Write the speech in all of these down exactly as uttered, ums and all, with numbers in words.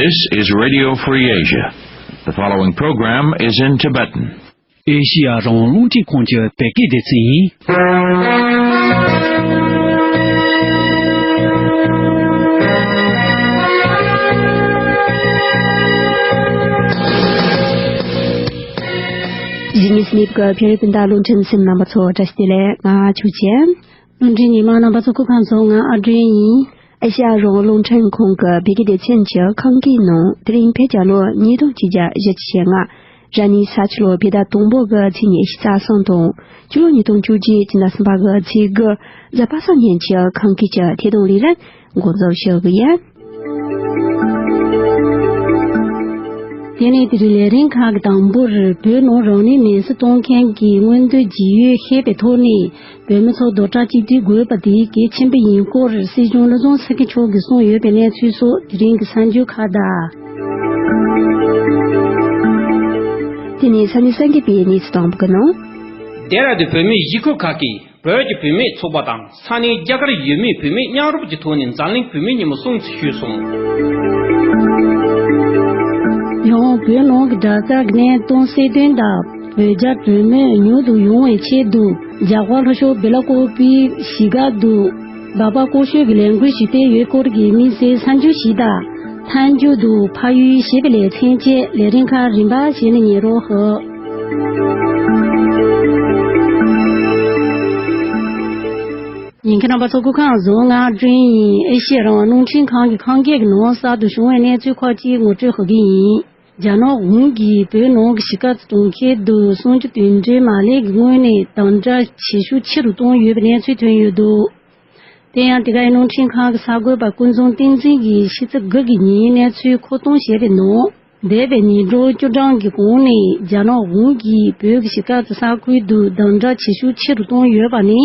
This is Radio Free Asia. The following program is in Tibetan. ཨེ་ཤི་ཡ་རང་དབང་རླུང་འཕྲིན་ཁང་གི་བོད་སྐད་སྡེ་ཚན་ཡིན། གཞིས་ཉིས་ནིབ་ཀྱི་བོད་རིགས་སྤུན་ཟླ་རླུང་འཕྲིན་གསན་མཁན་རྣམ་པ་ཚོ་བཀྲ་ཤིས་བདེ་ལེགས། ང་ཆོས་ཅན། རླུང་འཕྲིན་ཉི་མ་རྣམ་པ་ཚོ་སྐུ་ཁམས་བཟང་། ང་ཨ་སྒྲོན་ཡིན། ཨེ་ཤ་ཡ་རང་དབང་རླུང་འཕྲིན་ཁང་གི་བོད་སྐད་སྡེ་ཚན་གྱི་ཁང་གི་ནང་དེ་རིང་བོད་རྒྱལ་ལོ་ཉིས་སྟོང་ཆིག་བརྒྱ་བཞི་བཅུ་ཞེ་ལྔ། ར་ནི་ས་ཆུ་ལོ་བོད་ཟླ་དང་པོ་གི་ཚེས་ཉི་ཤུ་རྩ་གསུམ་དང་། ཕྱི་ལོ་ཉིས་སྟོང་བཅུ་གཅིག་སྤྱི་ཟླ་གསུམ་པ་གི་ཚེས་དགུ་གཟའ་པ་སངས་ཉིན་གྱི་ཁང་གི་གི་ཐད་གཏོང་ལས་རིམ་འགོ་འཛུགས་ཞུ་གི་ཡིན། དེ་ནས་དེ་རིང་ལས་རིམ་ཁག་གི་དང་པོར་བོད་ནང་རང་ལུས་མེར་སྲེག་གཏོང་མཁན་གྱི་མངོན་འདོད་ཇི་ཡོད་ཤེས་པའི་ཐོག་ནས། བོད་མི་ཚོ་རྡོག་རྩ་གཅིག་སྒྲིལ་དགོས་པ་དེ་གལ་ཆེན་པོ་ཡིན་སྐོར་སྲིད་སྐྱོང་བློ་བཟང་སེང་གེ་མཆོག་གིས་གསུངས་ཡོད་པའི་གནས་ཚུལ་སོགས་དེ་རིང་གི་གསར་འགྱུར་ཁག་དང་། དེ་ནས་ས་གནས་གསར་འགོད་པའི་གནས་ཚུལ་དང་པོ་གི་ནང་། ལྡེ་ར་ལྡུན་བོད་མིའི་གཞིས་ཁག་ཁག་གིས་བོད་ཀྱི་བུད་མེད་ཚོགས་པ་དང་ས་གནས་རྒྱ་གར་ཡུལ་མིའི་བུད་མེད་མཉམ་རུབ་ཀྱི་ཐོག་ནས་འཛམ་གླིང་བུད་མེད་ཉིན་མོ་སྲུང་བརྩི་ཞུས་སོང་། ཡང་བོད་ནང་གི་དྲག་རྩལ་གྱི་གནད་དོན་སེལ་དོན་དང་བོད་རྒྱ་གྲོས་མོལ་མྱུར་དུ་ཡོང་བའི་ཆེད་དུ་རྒྱ་གར་ལྷོ་ཕྱོགས་བེ་ལ་ཀོ་པིའི་གཞིས་ཀ་དུ་སྦག་སྦག་སྐོར་ཤོད་ཀྱི་ལས་འགུལ་ཞིག་སྤེལ་ཡོད་སྐོར་གྱི་དམིགས་བསལ་གསར་འགྱུར་ཞིག་དང་། མཐའ་མཇུག་ཏུ་ཕ་ཡུལ་ཞེས་པའི་ལེ་ཚན་བཅས་ལས་རིམ་ཁག་རིམ་པ་བྱས་ནས་ཉན་རོགས་ཞུ། ཉན་མཁན་རྣམ་པ་ཚོ་སྐུ་ཁམས་བཟང་། ང་ཀྲུང་ཡིན། ཨེ་ཤེ་ཡ་རང་དབང་རླུང་འཕྲིན་ཁང་གི་ཁང་གི་ནང་གསར་དུ་བྱུང་བའི་གནས་ཚུལ་ཁག་ཅིག་ངོ་སྤྲོད་ཞུ་གི་ཡིན། རྒྱ་ནག་གཞུང་གིས་བོད་ནང་གི་གཞིས་ཀ་རྫོང་ཁྱེར་དུ་གསུམ་བཅུ་དོན་གྲངས་མ་ལག་གི་ངོས་ནས་དམ་དྲག་བྱེད་ཤུགས་ཆེ་རུ་བཏང་ཡོད་པའི་གནས་ཚུལ་ཐོན་ཡོད་འདུག་དེ་ཡང་དེ་གའི་རླུང་འཕྲིན་ཁང་གི་གསར་འགོད་པ་ཀུན་བཟང་བསྟན་འཛིན་གྱིས་ཕྱི་ཚེས་དགུ་གི་ཉིན་གནས་ཚུལ་མཁོ་གཏོང་བྱས་པའི་ནང་། འདས་པའི་ཉིན་གྲངས་བཅུ་གྲངས་ཀྱི་གོང་ནས་རྒྱ་ནག་གཞུང་གིས་བོད་ཀྱི་གཞིས་ཀ་རྫོང་ས་ཁུལ་དུ་དམ་དྲག་བྱེད་ཤུགས་ཆེ་རུ་བཏང་ཡོད་པ་ནི།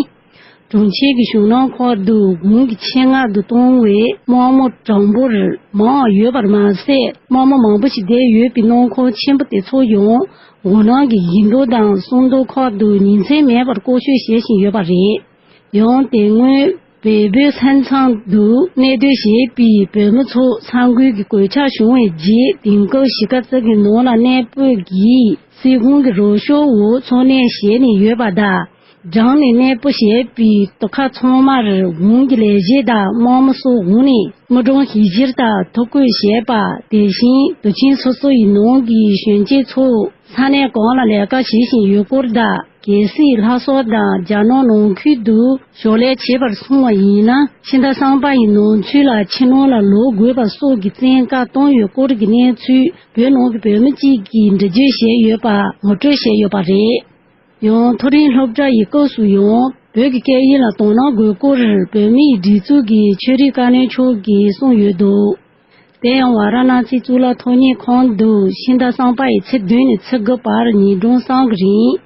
གྲོང་ཁྱེར་གྱི་གཞུང་ནང་ཁག་ཏུ་གཞུང་གི་ཆེད་མངགས་སུ་གཏོང་བའི་དམག་མི་གྲངས་འབོར་མང་ཡོད་པར་མ་ཟད། དམག་མི་མང་པོ་ཞིག་བསྡད་ཡོད་པའི་ནང་ཁུལ་ཆེན་པོ་དེ་ཚོ་ཡང་འོ་ནང་གི་ཡིག་འབྲུ་དང་གསུང་དོན་ཁག་ཏུ་ཉིན་མཚན་མེད་པར་སྐོར་སྐྱོད་བྱེད་བཞིན་ཡོད་པ་རེད། ཡང་དེ་སྔོན་བལ་བོད་ས་མཚམས་སུ་གནས་སྡོད་བྱེད་པའི་བོད་མི་ཚོ་ས་འགུལ་གྱི་གོད་ཆག་བྱུང་བའི་རྗེས། དེང་སྐབས་གཞིས་ཀ་རྫོང་གི་ནང་ལ་གནས་སྤོས་ཀྱིས་སྲིད་ཁོངས་ཀྱི་རོགས་སྐྱོར་འོག་འཚོ་གནས་བྱས་ནས་ཡོད་པ་དང་། འབྲངས་ནས་གནས་སྤོ་བྱས་པའི་དུད་ཁ་ཚང་མར་གཞུང་གི་ལས་བྱེད་དང་དམག་མི་སོགས་དབང་ནས་དངུལ་གྲངས་ཞིབ་བཤེར་དང་ཐོ་འགོད་བྱས་པ། དེ་བཞིན་དུད་ཁྱིམ་སོ་སོ་ཡི་ནང་གི་གཞོན་སྐྱེས་ཚོ་ས་གནས་གང་ལ་ལས་ཀ་བྱེད་བཞིན་ཡོད་སྐོར་དང་། གལ་སྲིད་ལྷ་ས་དང་རྒྱ་ནག་ནང་ཁུལ་དུ་ཞོར་ལས་བྱེད་པར་སོང་བ་ཡིན་ན། ཕྱི་ཟླ་གསུམ་པ་ཡི་ནང་ཚུད་ལ་ཕྱི་ནང་ལ་ལོག་དགོས་པ་སོགས་ཀྱི་བཙན་བཀའ་བཏང་ཡོད་སྐོར་གྱི་གནས་ཚུལ་བོད་ནང་གི་བོད་མི་གཅིག་གིས་འགྲེལ་བརྗོད་བྱས་ཡོད་པ་ངོ་སྤྲོད་བྱས་ཡོད་པ་རེད། ཡང་མཐོ་རིམ་སློབ་གྲྭ་ཡི་སྐབས་སུ་ཡང་བོད་ཀྱི་སྐད་ཡིག་ལ་དོ་སྣང་དགོས་སྐོར་བོད་མིའི་སྒྲིག་འཛུགས་ཀྱི་ཆོས་རིག་བཀའ་བློན་མཆོག་གིས་གསུངས་ཡོད་འདུག་དེ་ཡང་ཝཱ་ར་ཎ་སིའི་གཙུག་ལག་ཐོན་སྐྱེད་ཁང་དུ་ཕྱི་ཟླ་གསུམ་པ་ཡི་ཚེས་བདུན་ནས་ཚེས་དགུ་བར་ཉིན་གྲངས་གསུམ་གྱི་རིང་།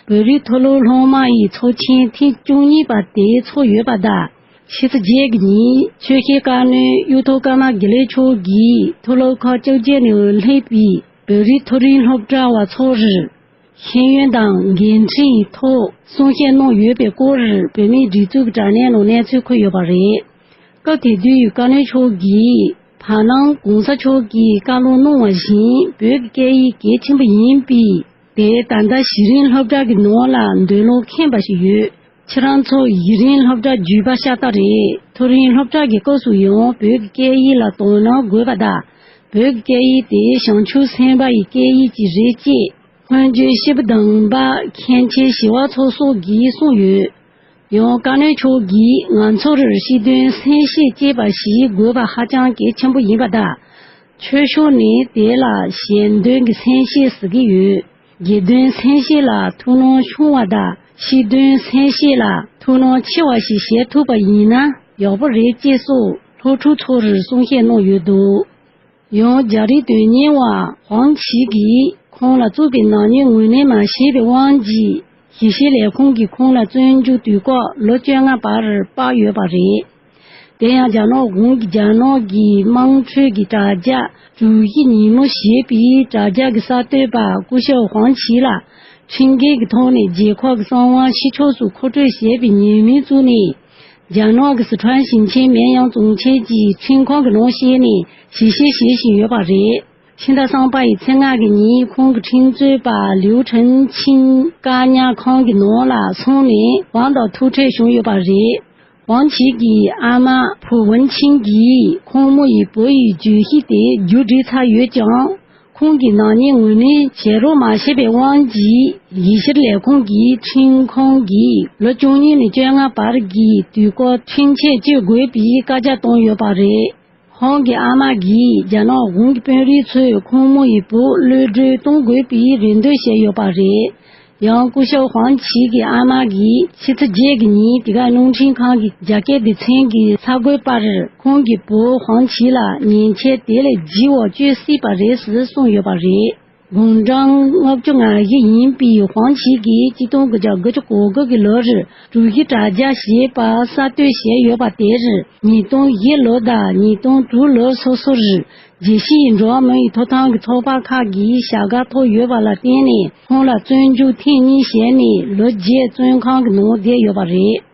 བོད་རིགས་མཐོ་སློབ་སློབ་མ་ཡི་ཚོགས་ཆེན་ཐེངས་བཅུ་གཉིས་པ་དེ་ཚོགས་ཡོད་པ་དང་། ཕྱི་ཚེས་བརྒྱད་ཀྱི་ཉིན་ཆོས་ཁྱད་བཀའ་བློན་གཡུ་ཐོག་ཀརྨ་དགེ་ལེགས་མཆོག་གིས་མཐོ་སློབ་ཁག་བཅོ་བརྒྱད་ནས་སླེབས་པའི་བོད་རིགས་མཐོ་རིམ་སློབ་གྲྭ་བ་ཚོར་ཤེས་ཡོན་དང་འགན་འཁྲིའི་ཐོག་གསུང་བཤད་གནང་ཡོད་པའི་སྐོར་བོད་མིའི་སྒྲིག་འཛུགས་ཀྱི་དྲ་གནས་ནང་གནས་ཚུལ་འཁོད་ཡོད་པ་རེད། སྐབས་དེ་དུས་བཀའ་བློན་མཆོག་གིས་བར་སྣང་གོང་ས་མཆོག་གིས་བཀའ་སློབ་གནང་བ་བཞིན་བོད་ཀྱི་སྐད་ཡིག་གལ་ཆེན་པོ་ཡིན་པས། དེ་ད་ལྟ་གཞི་རིམ་སློབ་གྲྭ་གི་ནང་ལ་འདོན་ཀློག་མཁྱེན་པ་ཞིག་ཡོད། ཁྱེད་རང་ཚོ་གཞི་རིམ་སློབ་གྲྭ་བརྒྱུད་པ་ཤ་སྟག་རེད། མཐོ་རིམ་སློབ་གྲྭ་གི་སྐབས་སུ་ཡང་བོད་ཀྱི་སྐད་ཡིག་ལ་དོ་སྣང་དགོས་པ་དང་། བོད་ཀྱི་སྐད་ཡིག་དེ་བྱང་ཆུབ་སེམས་དཔའ་ཡི་སྐད་ཡིག་ཅིག་རེད་ཅེས་སྔོན་བརྗོད་སྐྱེས་བུ་དམ་པ་མཁན་ཆེན་ཞི་བ་འཚོ་སོགས་ཀྱིས་གསུངས་ཡོད། ཡང་བཀའ་བློན་མཆོག་གིས་ང་ཚོར་སྤྱི་དོན་སེམས་ཤེས་ཅེས་པ་ཞིག་དགོས་པ་ཧ་ཅང་གལ་ཆེན་པོ་ཡིན་པ་དང་། ཆོས་ཕྱོགས་ནས་དེ་ལ་གཞན་དོན་གྱི་སེམས་ཤེས་ཟེར་གྱི་ཡོད། དགེ་འདུན་སེམས་བསྐྱེད་ལ་ཐུགས་སྣང་ཆུང་བ་དང་། སྤྱི་དོན་སེམས་བསྐྱེད་ལ་ཐུགས་སྣང་ཆེ་བ་ཞིག་བྱེད་ཐུབ་པ་ཡིན་ན་ཡག་པོ་རེད་ཅེས་སོགས་སློབ་ཕྲུག་ཚོར་གསུང་བཤད་གནང་ཡོད་འདུག་ཡང་རྒྱ་རིགས་དོན་གཉེར་བ་ཧོང་ཆི་གིས་ཁོང་ལ་བཙུགས་པའི་ནག་ཉེས་ངོས་ལེན་མ་བྱས་པའི་དབང་གིས་ཞི་བྱེད་ལས་ཁུངས་ཀྱིས་ཁོང་ལ་བཙོན་འཇུག་དུས་བཀག་ལོ་བཅོ་ལྔ་བར་བསྤར་ཡོད་པ་རེད། དེ་ཡང་རྒྱ་ནག་གཞུང་གིས་རྒྱ་ནག་གི་དམངས་ཁྲོད་ཀྱི་དྲ་རྒྱ་གྲུ་བཞི་ཉིན་མོ་ཞེས་པའི་དྲ་རྒྱ་གི་གསར་གཏོད་པ་སྐུ་ཞབས་ཧོང་ཆི་ལ་ཁྲིམས་འགལ་གྱི་ཐོག་ནས་རྒྱལ་ཁབ་ཀྱི་གསང་བ་ཕྱི་ཕྱོགས་སུ་མཁོ་སྤྲོད་བྱས་པའི་ཉེས་མིང་བཙུགས་ནས། རྒྱ་ནག་གི་སི་ཁྲོན་ཞིང་ཆེན་མེན་ཡང་རྫོང་ཆེན་གྱི་ཁྲིམས་ཁང་གི་ནང་བཤེར་ནས་ཞིབ་བཤེར་བྱེད་བཞིན་ཡོད་པ་རེད། ཕྱི་ཟླ་གསུམ་པ་ཡི་ཚེས་ལྔ་གི་ཉིན་ཁོང་གི་ཁྲིམས་རྩོད་པ་ལིའུ་ཁྲིན་ཆིན་བཀག་ཉར་ཁང་གི་ནང་ལ་སོང་ནས་དབང་དང་ཐུག་འཕྲད་བྱུང་ཡོད་པ་རེད། ཝང་ཆི་གི་ཨ་མ་ཕུ་ཝུན་ཆིན་གྱིས་ཁོང་མོ་ཡི་བུ་ཡི་བརྗོད་གཞི་དེ་བརྒྱུད་སྒྲིག་ཚར་ཡོད་ཀྱང་། ཁོང་གིས་ནག་ཉེས་ངོས་ལེན་བྱེད་རོགས་མ་བྱས་པའི་དབང་གིས་ཞིབ་བཤེར་ལས་ཁུངས་ཀྱིས་ཁྲིམས་ཁང་གིས་ལོ་བཅུ་གཉིས་ནས་བཅོ་ལྔ་བར་གྱི་དུས་སྐབས་ཁྲིམས་ཆད་གཅོད་དགོས་པའི་བཀའ་རྒྱ་བཏང་ཡོད་པ་རེད། ཧོང་གི་ཨ་མ་གིས་རྒྱ་ནག་གཞུང་གི་དཔོན་རིགས་ཚོས་ཁོང་མོ་ཡི་བུ་གློད་གྲོལ་གཏོང་དགོས་པའི་རེ་འདུན་བྱས་ཡོད་པ་རེད། ཡང་སྐུ་ཞབས་ཧོང་ཆི་གི་ཨ་མ་གིས་ཕྱི་ཚེས་བརྒྱད་ཀྱི་ཉིན་དེ་ག་རླུང་འཕྲིན་ཁང་གི་རྒྱ་སྐད་སྡེ་ཚན་གྱི་གསར་འགོད་པར་ཁོང་གི་བུ་ཧོང་ཆི་ལ་ཉེས་ཆད་དེ་ལས་ལྗིད་པོ་གཅོད་སྲིད་པ་རེད་ཟེར་གསུངས་ཡོད་པ་རེད། དགུང་གྲངས་ལྔ་བཅུ་ང་བཞི་ཡིན་པའི་ཧོང་ཆི་གིས་ཆིག་སྟོང་དགུ་བརྒྱ་དགུ་བཅུ་གོ་དགུ་གི་ལོར་གྲུ་བཞི་དྲ་རྒྱ་ཞེས་པ་གསར་གཏོད་བྱས་ཡོད་པ་དེར་ཉིས་སྟོང་བཞི་ལོ་དང་ཉིས་སྟོང་དྲུག་ལོ་སོ་སོར་རྒྱལ་སྤྱིའི་འགྲོ་བ་མིའི་ཐོབ་ཐང་གི་ཚོགས་པ་ཁག་གིས་བྱ་དགའ་ཐོབ་ཡོད་པ་ལ་བརྟེན་ནས་ཁོང་ལ་བཙོན་འཇུག་ཐེངས་གཉིས་བྱས་ནས་ལོ་བརྒྱད་བཙོན་ཁང་གི་ནང་བསྡད་ཡོད་པ་རེད།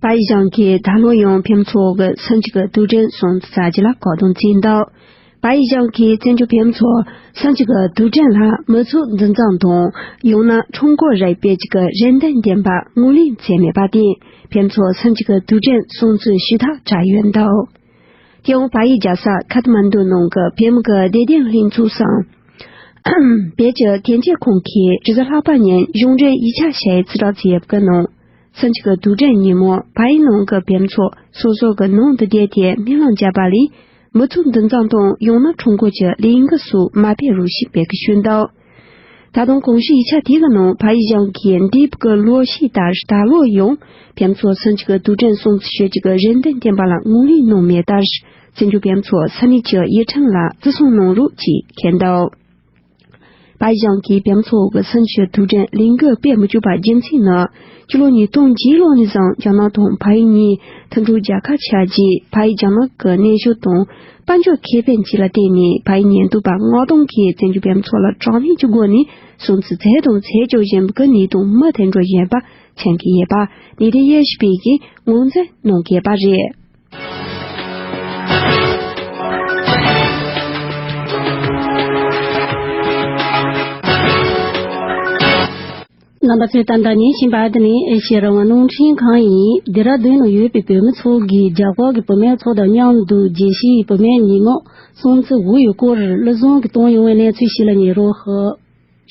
པ་ཡི་ཞང་གིས་ད་ལོ་ཡང་ཕེབས་ཚོགས་ཀྱི་སུམ་ཅུ་གི་དུས་དྲན་སྲུང་བརྩི་གྱི་ལ་བཀའ་དྲིན་བསྩལ་འདུག་པ་ཡི་ཞང་གིས་བཙན་བྱོལ་ཕེབས་ཚོགས་སུམ་ཅུ་གི་དུས་དྲན་ལ་མི་ཚོགས་འདུ་འཛོམས་དང་ཡང་ན་ཁྲོམ་སྐོར་རེ་སྤེལ་གྱི་རེ་འདུན་ལྡན་པ་ངོས་ལེན་བྱས་མེད་པར་བརྟེན་ཕེབས་ཚོགས་སུམ་ཅུ་གི་དུས་དྲན་སྲུང་བརྩི་ཞུ་དག་གྲ་ཡོད་འདུག་དེ་ཡང་པ་ཡི་རྒྱལ་ས་ཁ་ཐ་མན་ཌུ་ནང་གི་བོད་མི་གི་བདེ་དོན་ལྷན་ཚོགས་སམ། བོད་ཀྱི་དོན་གཅོད་ཁང་གིས་ཇི་ལྟར་ལྷག་པ་ཉིན་གཞུང་འབྲེལ་ཡིག་ཆ་ཞིག་ཚིག་ཐག་བཅད་ཡོད་པའི་ནང་། སུམ་ཅུ་གི་དུས་དྲན་ཉིན་མོ་བལ་ཡུལ་ནང་གི་བེམ་ཚོགས་སོ་སོ་གི་ནང་དུ་བསྡད་དེ་སྨོན་ལམ་བརྒྱབ་པ་ལས། མི་ཚོགས་འདུ་འཛོམས་དང་ཡང་ན་ཁྲོམ་སྐོར་གྱི་ལས་འགུལ་སོགས་མ་སྤེལ་རོགས་ཞེས་འབོད་སྐུལ་ཞུས་འདུག་ད་དུང་གོང་ཞུས་ཡིག་ཆ་དེ་གི་ནང་བལ་ཡུལ་གཞུང་གིས་འདས་པའི་ལོ་ཤས་ལྟར་ད་ལོ་ཡང་བེམ་ཚོགས་སུམ་ཅུ་གི་དུས་དྲན་སྲུང་བརྩི་ཞུ་རྒྱུ་གི་རེ་འདུན་བསྟན་པ་ལ་ངོས་ལེན་གནང་མེད་ལྟར། བཙན་བྱོལ་བེམ་ཚོགས་ས་གནས་ཀྱི་ཡིག་ཁྲིམས་ལ་བརྩི་སྲུང་གནང་རོགས་ཅེས་འཁོད་འདུག་བལ་ཡུལ་གཞུང་གིས་བེམ་ཚོགས་ཀྱི་སུམ་ཅུ་དུས་དྲན་ལས་འགུལ་སྤེལ་མི་བཅུག་པར་རྒྱུ་མཚན་ནི། ཕྱི་ལོ་ཉིས་སྟོང་བརྒྱད་ལོ་ནས་བཟུང་རྒྱ་ནག་དང་བལ་ཡུལ་གཉིས་མཐུན་གྲོགས་རྒྱལ་ཁབ་ཆགས་རྗེས་བལ་ཡུལ་རྒྱ་ནག་གི་གནོན་ཤུགས་དང་དཔལ་འབྱོར་ཁེ་ཕན་བཅས་ལ་བརྟེན་ནས་བལ་ཡུལ་ཉེན་རྟོག་པ་མངགས་གཏོང་གིས་བཙན་བྱོལ་བེམ་ཚོགས་ལ་དྲག་གནོན་གྱི་སྒོ་ནས་སྲུང་བརྩི་མཛད་དང་མཛད་ཀྱང་བཞིན་པའི་གནས་སྟངས་མུ་མཐུད་འགྲོ་བཞིན་པ་མཚོན་གྱི་ཡོད་པ་གནས་བརྟན་ཡེ་ཤེས་པས་ཀྱིས་ངོས་འཛིན་གནང་གི་ཡོད་པ་རེད། རྣམ་པ་ཚོས་ད་ལྟ་ཉན་བཞིན་པ་འདི་ནི་ཨེ་ཤེ་ཡ་རང་དབང་རླུང་འཕྲིན་ཁང་ཡིན། ལྡེ་ར་ལྡུན་ནང་ཡོད་པའི་བོད་མི་ཚོ་གིས་རྒྱ་གར་གྱི་བུད་མེད་ཚོ་དང་མཉམ་དུ་རྒྱལ་སྤྱིའི་བུད་མེད་ཉིན་མོ་སྲུང་བརྩི་ཞུ་ཡོད་སྐོར་བློ་བཟང་གིས་བཏང་ཡོང་བའི་གནས་ཚུལ་ཞིག་ལ་ཉན་རོགས་ཞུ།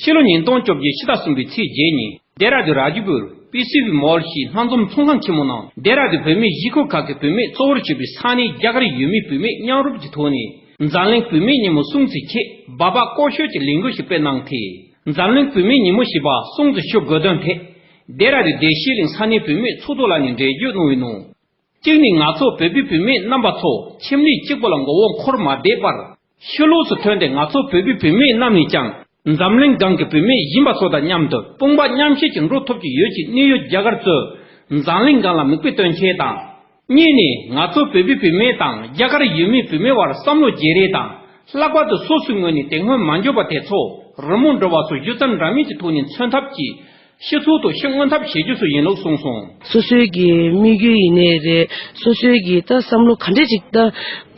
ཕྱི་ལོ་ཉིས་སྟོང་བཅོ་བརྒྱད་ཕྱི་ཟླ་གསུམ་པའི་ཚེས་བརྒྱད་ཉིན་ལྡེ་ར་ལྡུན་ར་ཇི་པུར་པི་སི་བི་མོལ་ཞེས་སྣ་འཛོམས་ཚོང་ཁང་ཆེན་མོ་ནང་ལྡེ་ར་ལྡུན་བོད་མིའི་གཞིས་ཁོག་ཁག་གི་བུད་མེད་གཙོ་བོར་གྱུར་པའི་ས་གནས་རྒྱ་གར་ཡུལ་མིའི་བུད་མེད་མཉམ་རུབ་ཀྱི་ཐོག་ནས་འཛམ་གླིང་བུད་མེད་ཉིན་མོ་སྲུང་བརྩིའི་ཆེད་འབད་པ་ལྐོག་ཤོད་ཀྱི་ལས་འགུལ་ཞིག་སྤེལ་གནང་སྟེ། འཛམ་གླིང་བུད་མེད་ཉིན་མོ་ཞེས་པ་སྲུང་བརྩི་ཞུ་དགོས་དོན་ཐད། ལྡེ་ར་ལྡུན་བདེ་སྐྱིད་གླིང་ས་གནས་བུད་མེད་ཚོགས་གཙོ་ལགས་ནས་འགྲེལ་བརྗོད་གནང་བའི་ནང་། གཅིག་ནི་ང་ཚོ་བོད་པའི་བུད་མེད་རྣམ་པ་ཚོ་ཁྱིམ་ལས་གཅིག་པུ་ལ་མགོ་བོ་འཁོར་མ་བསྡད་པར། ཕྱི་ལོགས་སུ་ཐོན་ཏེ་ང་ཚོ་བོད་པའི་བུད་མེད་རྣམས་ནས་ཀྱང་འཛམ་གླིང་སྒང་གི་བུད་མེད་གཞན་པ་ཚོ་དང་མཉམ་དུ་དཔུང་པ་མཉམ་གཤིབ་ཀྱིས་འགྲོ་ཐུབ་ཀྱི་ཡོད་ཅེས་གནད་ཡོད་རྒྱ་གར་གཙོས་འཛམ་གླིང་སྒང་ལ་མིག་དཔེ་སྟོན་ཆེད་དང་། གཉིས་ནི་ང་ཚོ་བོད་པའི་བུད་མེད་དང་རྒྱ་གར་ཡུལ་མིའི་བུད་མེད་དབར་བསམ་བློ་བརྗེ་རེས་དང་། ལྷག་པར་དུ་སོ་སོའི་ངོས་ནས་དེ་སྔོན་མ་འབྱོར་བ་དེ་ཚོ་རི་མོ་འབྲི་བ་སོགས་སྒྱུ་རྩལ་འདྲ་མིན་གྱི་ཐོག་ནས་མཚོན་ཐབས་ཀྱིས། ཕྱི་ཚུལ་དུ་ཕྱི་མངོན་ཐབས་བྱེད་རྒྱུ་སོགས་ཡིན་ལུགས་གསུངས་སོང་། སོ་སོའི་གི་དམིགས་ཡུལ་ཡིན་ནའི་རེད། སོ་སོའི་གི་ད་བསམ་བློ་ག་འདྲས་ཅིག་ད་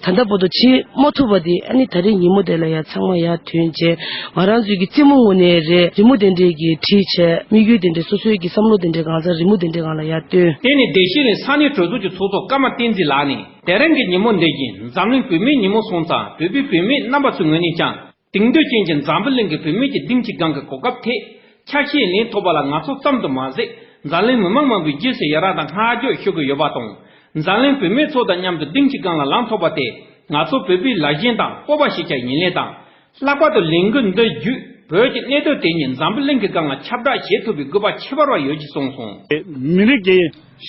ད་ལྟ་བར་དུ་བྱེད་མ་ཐུབ་པ་དེ་ཨ་ནི་ད་རེས་ཉིན་མོ་དེ་ལ་ཡ་ཚང་མ་ཡར་ཐོན་བྱས། ང་རང་ཚོའི་གི་རྩེད་མོ་ངོས་ནས་རེད། རི་མོ་དེ་འདྲས་གི་བྲིས་བྱས། དམིགས་ཡུལ་དེ་འདྲས་སོ་སོའི་གི་བསམ་བློ་དེ་འདྲས་གང་ཟག་རི་མོ་དེ་འདྲས་སྒང་ལ་ཡར་བཏོན། དེ་ནི་བདེ་སྐྱིད་གླིང་ས་གནས་གྲོས་ཚོགས་ཀྱི་ཚོགས་གཙོ་ཀརྨ་བསྟན་འཛིན་ལགས་ནས་དེ་རིང་གི་ཉིན་མོ་འདི་བཞིན་འཛམ་གླིང་བུད་མེད་ཉིན་མོ་སོང་ཙང་བོད་པའི་བུད་མེད་རྣམ་པ་ཚོའི་ངོས་ནས་ཀྱང་། དེང་དུས་ཅན་གྱི་འཛམ་བུ་གླིང་གི་བུད་མེད་ཀྱི་གདེང་གི་སྒང་གི་གོ་སྐབས་ཐད་ཆ་ཤས་ལེན་ཐུབ་པ་ལ་ང་ཚོ་ཙམ་དུ་མ་ཟད། འཛམ་གླིང་མི་མང་མང་པོའི་རྗེས་སུ་ཡི་རངས་དང་བསྔགས་བརྗོད་ཞུ་གི་ཡོད་པ་དང་། འཛམ་གླིང་བུད་མེད་ཚོ་དང་མཉམ་དུ་གདེང་གི་སྒང་ལ་ལངས་ཐུབ་པ་དེ་ང་ཚོ་བོད་པའི་ལ་ཞེན་དང་སྤོབས་པ་ཞིག་ཀྱང་ཡིན་ལེ་དང་། ལྷག་པར་དུ་ལས་འགུལ་འདི་བརྒྱུད་བོད་ཀྱི་གནད་དོན་དེ་ཉིད་འཛམ་བུ་གླིང་གི་སྒང་ལ་ཁྱབ་བསྒྲགས་བྱེད་ཐུབ་པའི་དགོས་པ་ཁྱད་པར་བ་ཡོད་ཅེས་གསུངས་སོང་། མི་རིགས་ཀྱི་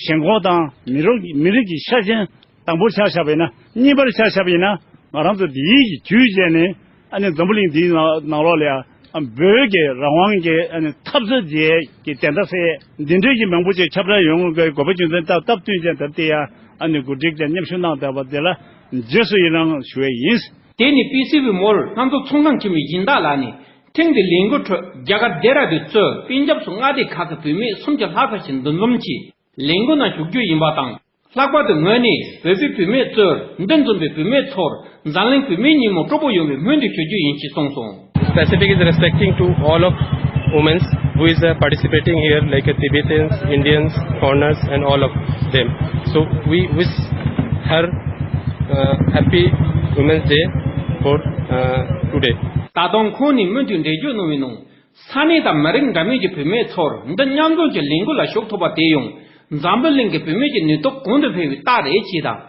ཞེན་ཁོག་དང་མི་རིགས་མི་རིགས་ཀྱི་ཤ་ཞེན། དང་པོར་ཆ་བཞག་པ་ཡིན་ན། གཉིས་པར་ཆ་བཞག་པ་ཡིན་ན། ང་རང་ཚོ་འདིའི་གི་བརྒྱུད་བྱས་ནས། ཨ་ནི་འཛམ་བུ་གླིང་འདིའི་ནང་ནང་ལོགས་ལ་ཡང་བོད་ཀྱི་རང་དབང་གི་ཨ་ནི་འཐབ་རྩོད་བྱེད་ཀྱི་བདེན་མཐའ་གསལ་འདི་འདྲའི་གི་མང་པོ་ཅིག་ཁྱབ་བསྒྲགས་ཡོང་དགོས་དགོས་པ་རྒྱུ་མཚན་སྟབས་སྟབས་བསྟུན་ཅན་ད་ལྟ་ཡ་ ཨ་ནི་གོ་སྒྲིག་དང་མཉམ་ཞུགས་གནང་བསྡད་པ་དེ་ལ་རྗེས་སུ་ཡི་རང་ཞུ་བ་ཡིན། དེ་ནི་པི་སི་བི་མོལ་ལྷ་མཛོད་ཚོང་ཁང་འཁྱིལ་མོའི་སྦྱིན་བདག་ལགས་ནས་ཐེངས་འདིའི་ལས་འགུལ་ཁྲོད་རྒྱ་གར་ལྡེ་ར་ལྡུན་གཙོས་པན་ཇབ་སོགས་མངའ་སྡེ་ཁག་གི་བུད་མེད་སུམ་ཅུ་ལྷག་ཙམ་ཞིག་འདུ་འཛོམས་ཀྱིས་ལས་འགུལ་ནང་ཞུགས་རྒྱུ་ཡིན་པ་དང་། ལྷག་པར་དུ་ངོས་ནས་བོད་པའི་བུད་མེད་གཙོས་འདུ་འཛོམས་པའི་བུད་མེད་ཚོར་འཛམ་གླིང་བུད་མེད་ཉིན་མོ་སྤྲོ་པོ་ཡོང་བའི་སྨོན་འདུན་ཞུ་རྒྱུ་ཡིན་ཞེས་གསུངས་སོང་། Pacific is respecting to all of women who is uh, participating here, like uh, Tibetans, Indians, foreigners, and all of them. So we wish her uh, happy Women's Day for uh, today. ད་དུང་ཁོང་ནས་སྨོན་འདུན་འགྲེལ་བརྗོད་གནང་བའི་ནང་། ས་གནས་དང་མི་རིགས་འདྲ་མིན་གྱི་བུད་མེད་ཚོར་འདི་མཉམ་འཛོམས་ཀྱི་ལས་འགུལ་ལ་ཞུགས་ཐུབ་པ་དེ་ཡང་འཛམ་བུ་གླིང་གི་བུད་མེད་ཀྱི་ནུས་སྟོབས་གོང་དུ་འཕེལ་བའི་རྟགས་རེད་ཅེས་དང་།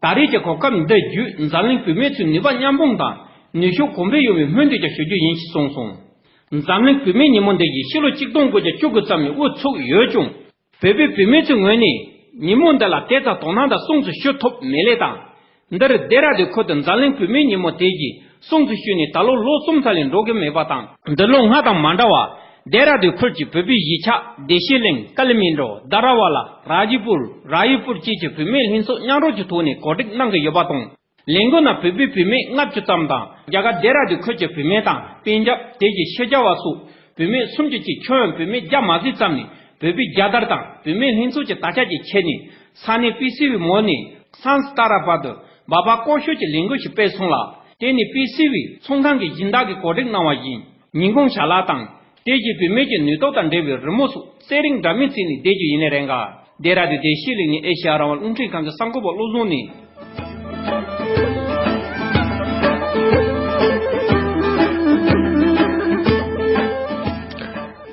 ད་རེས་ཀྱི་གོ་སྐབས་འདི་བརྒྱུད་འཛམ་གླིང་བུད་མེད་ཚོའི་ནུས་པ་མཉམ་སྤུངས་དང་ནུས་ཤུགས་གོང་འཕེལ་ཡོང་བའི་སྨོན་འདུན་ཀྱང་ཞུ་རྒྱུ་ཡིན་ཞེས་གསུངས་སོང་། འཛམ་གླིང་བུད་མེད་ཉིན་མོ་འདི་ཡིས་ཕྱི་ལོ་ཆིག་སྟོང་དགུ་བརྒྱ་བཅུ་དགུ་ཙམ་ནས་དབུ་ཚུགས་ཡོད་ཀྱང་། བོད་པའི་བུད་མེད་ཚོའི་ངོས་ནས་ཉིན་མོ་འདི་ལ་དེ་ཙམ་དོ་སྣང་དང་སྲུང་བརྩི་ཞུ་ཐུབ་མེད་ལེ་དང་། འདིར་ལྡེ་ར་ལྡུན་ཁུལ་དུ་འཛམ་གླིང་བུད་མེད་ཉིན་མོ་དེ་ཡི་སྲུང་བརྩི་ཞུས་ནས་ད་ལོ་ལོ་གསུམ་ཙམ་ལས་འགྲོ་གི་མེད་པ་དང་། འདི་ལོ་སྔ་དང་མ་འདྲ་བར་ལྡེ་ར་ལྡུན་ཁུལ་གྱི་བོད་པའི་གཞིས་ཆགས་བདེ་ཆེན་གླིང་། ཀ་ལི་མན་ཌོ། དྷ་ར་ཝ་ལ། ར་ཇི་པུར། ར་ཡི་པུར་བཅས་ཀྱི་བུད་མེད་ལྷན་ཚོགས་མཉམ་རུབ་ཀྱི་ཐོག་ནས་གོ་སྒྲིག་གནང་གི་ཡོད་པ་དང་། ལས་འགུལ་ནང་བོད་པའི་བུད་མེད་ལྔ་བཅུ་ཙམ་དང་། རྒྱ་གར་ལྡེ་ར་ལྡུན་ཁུལ་གྱི་བུད་མེད་དང་། པན་ཇབ། དེ་བཞིན་ཕྱི་རྒྱལ་བ་སོགས་བུད་མེད་སུམ་ཅུ་གཅིག་ཁྱོན་བོད་མི་བརྒྱ་མ་ཟིན་ཙམ་ནས་བོད་པའི་རྒྱལ་དར་དང་བུད་མེད་ལྷན་ཚོགས་ཀྱི་དར་ཆ་བཅས་ཁྱེར་ནས་ས་གནས་པི་སི་བི་མོལ་ནས་སན་སི་ཏཱ་ར་བར་དུ་སྦག་སྦག་སྐོར་ཞོག་གི་ལས་འགུལ་ཞིག་སྤེལ་སོང་ལ། དེ་ནི་པི་སི་བི་ཚོང་ཁང་གི་སྦྱིན་བདག་གིས་གོ་སྒྲིག་གནང་བ་ཡིན། ཉིན་གུང་ཞལ་ལག་དང་། དེ་བཞིན་བུད་མེད་ཀྱི་ནུས་སྟོབས་དང་འབྲེལ་བའི་རི་མོ་སོགས་རྩེད་རིགས་འདྲ་མིན་རྩེས་ནས་བསྡད་རྒྱུ་ཡིན་ནི་རེད་འགའ། ལྡེ་ར་ལྡུན་བདེ་ཆེན་གླིང་ནས་ཨེ་ཤེ་ཡ་རང་དབང་རླུང་འཕྲིན་ཁང་གི་གསར་འགོད་པ་བློ་བཟང་ནས།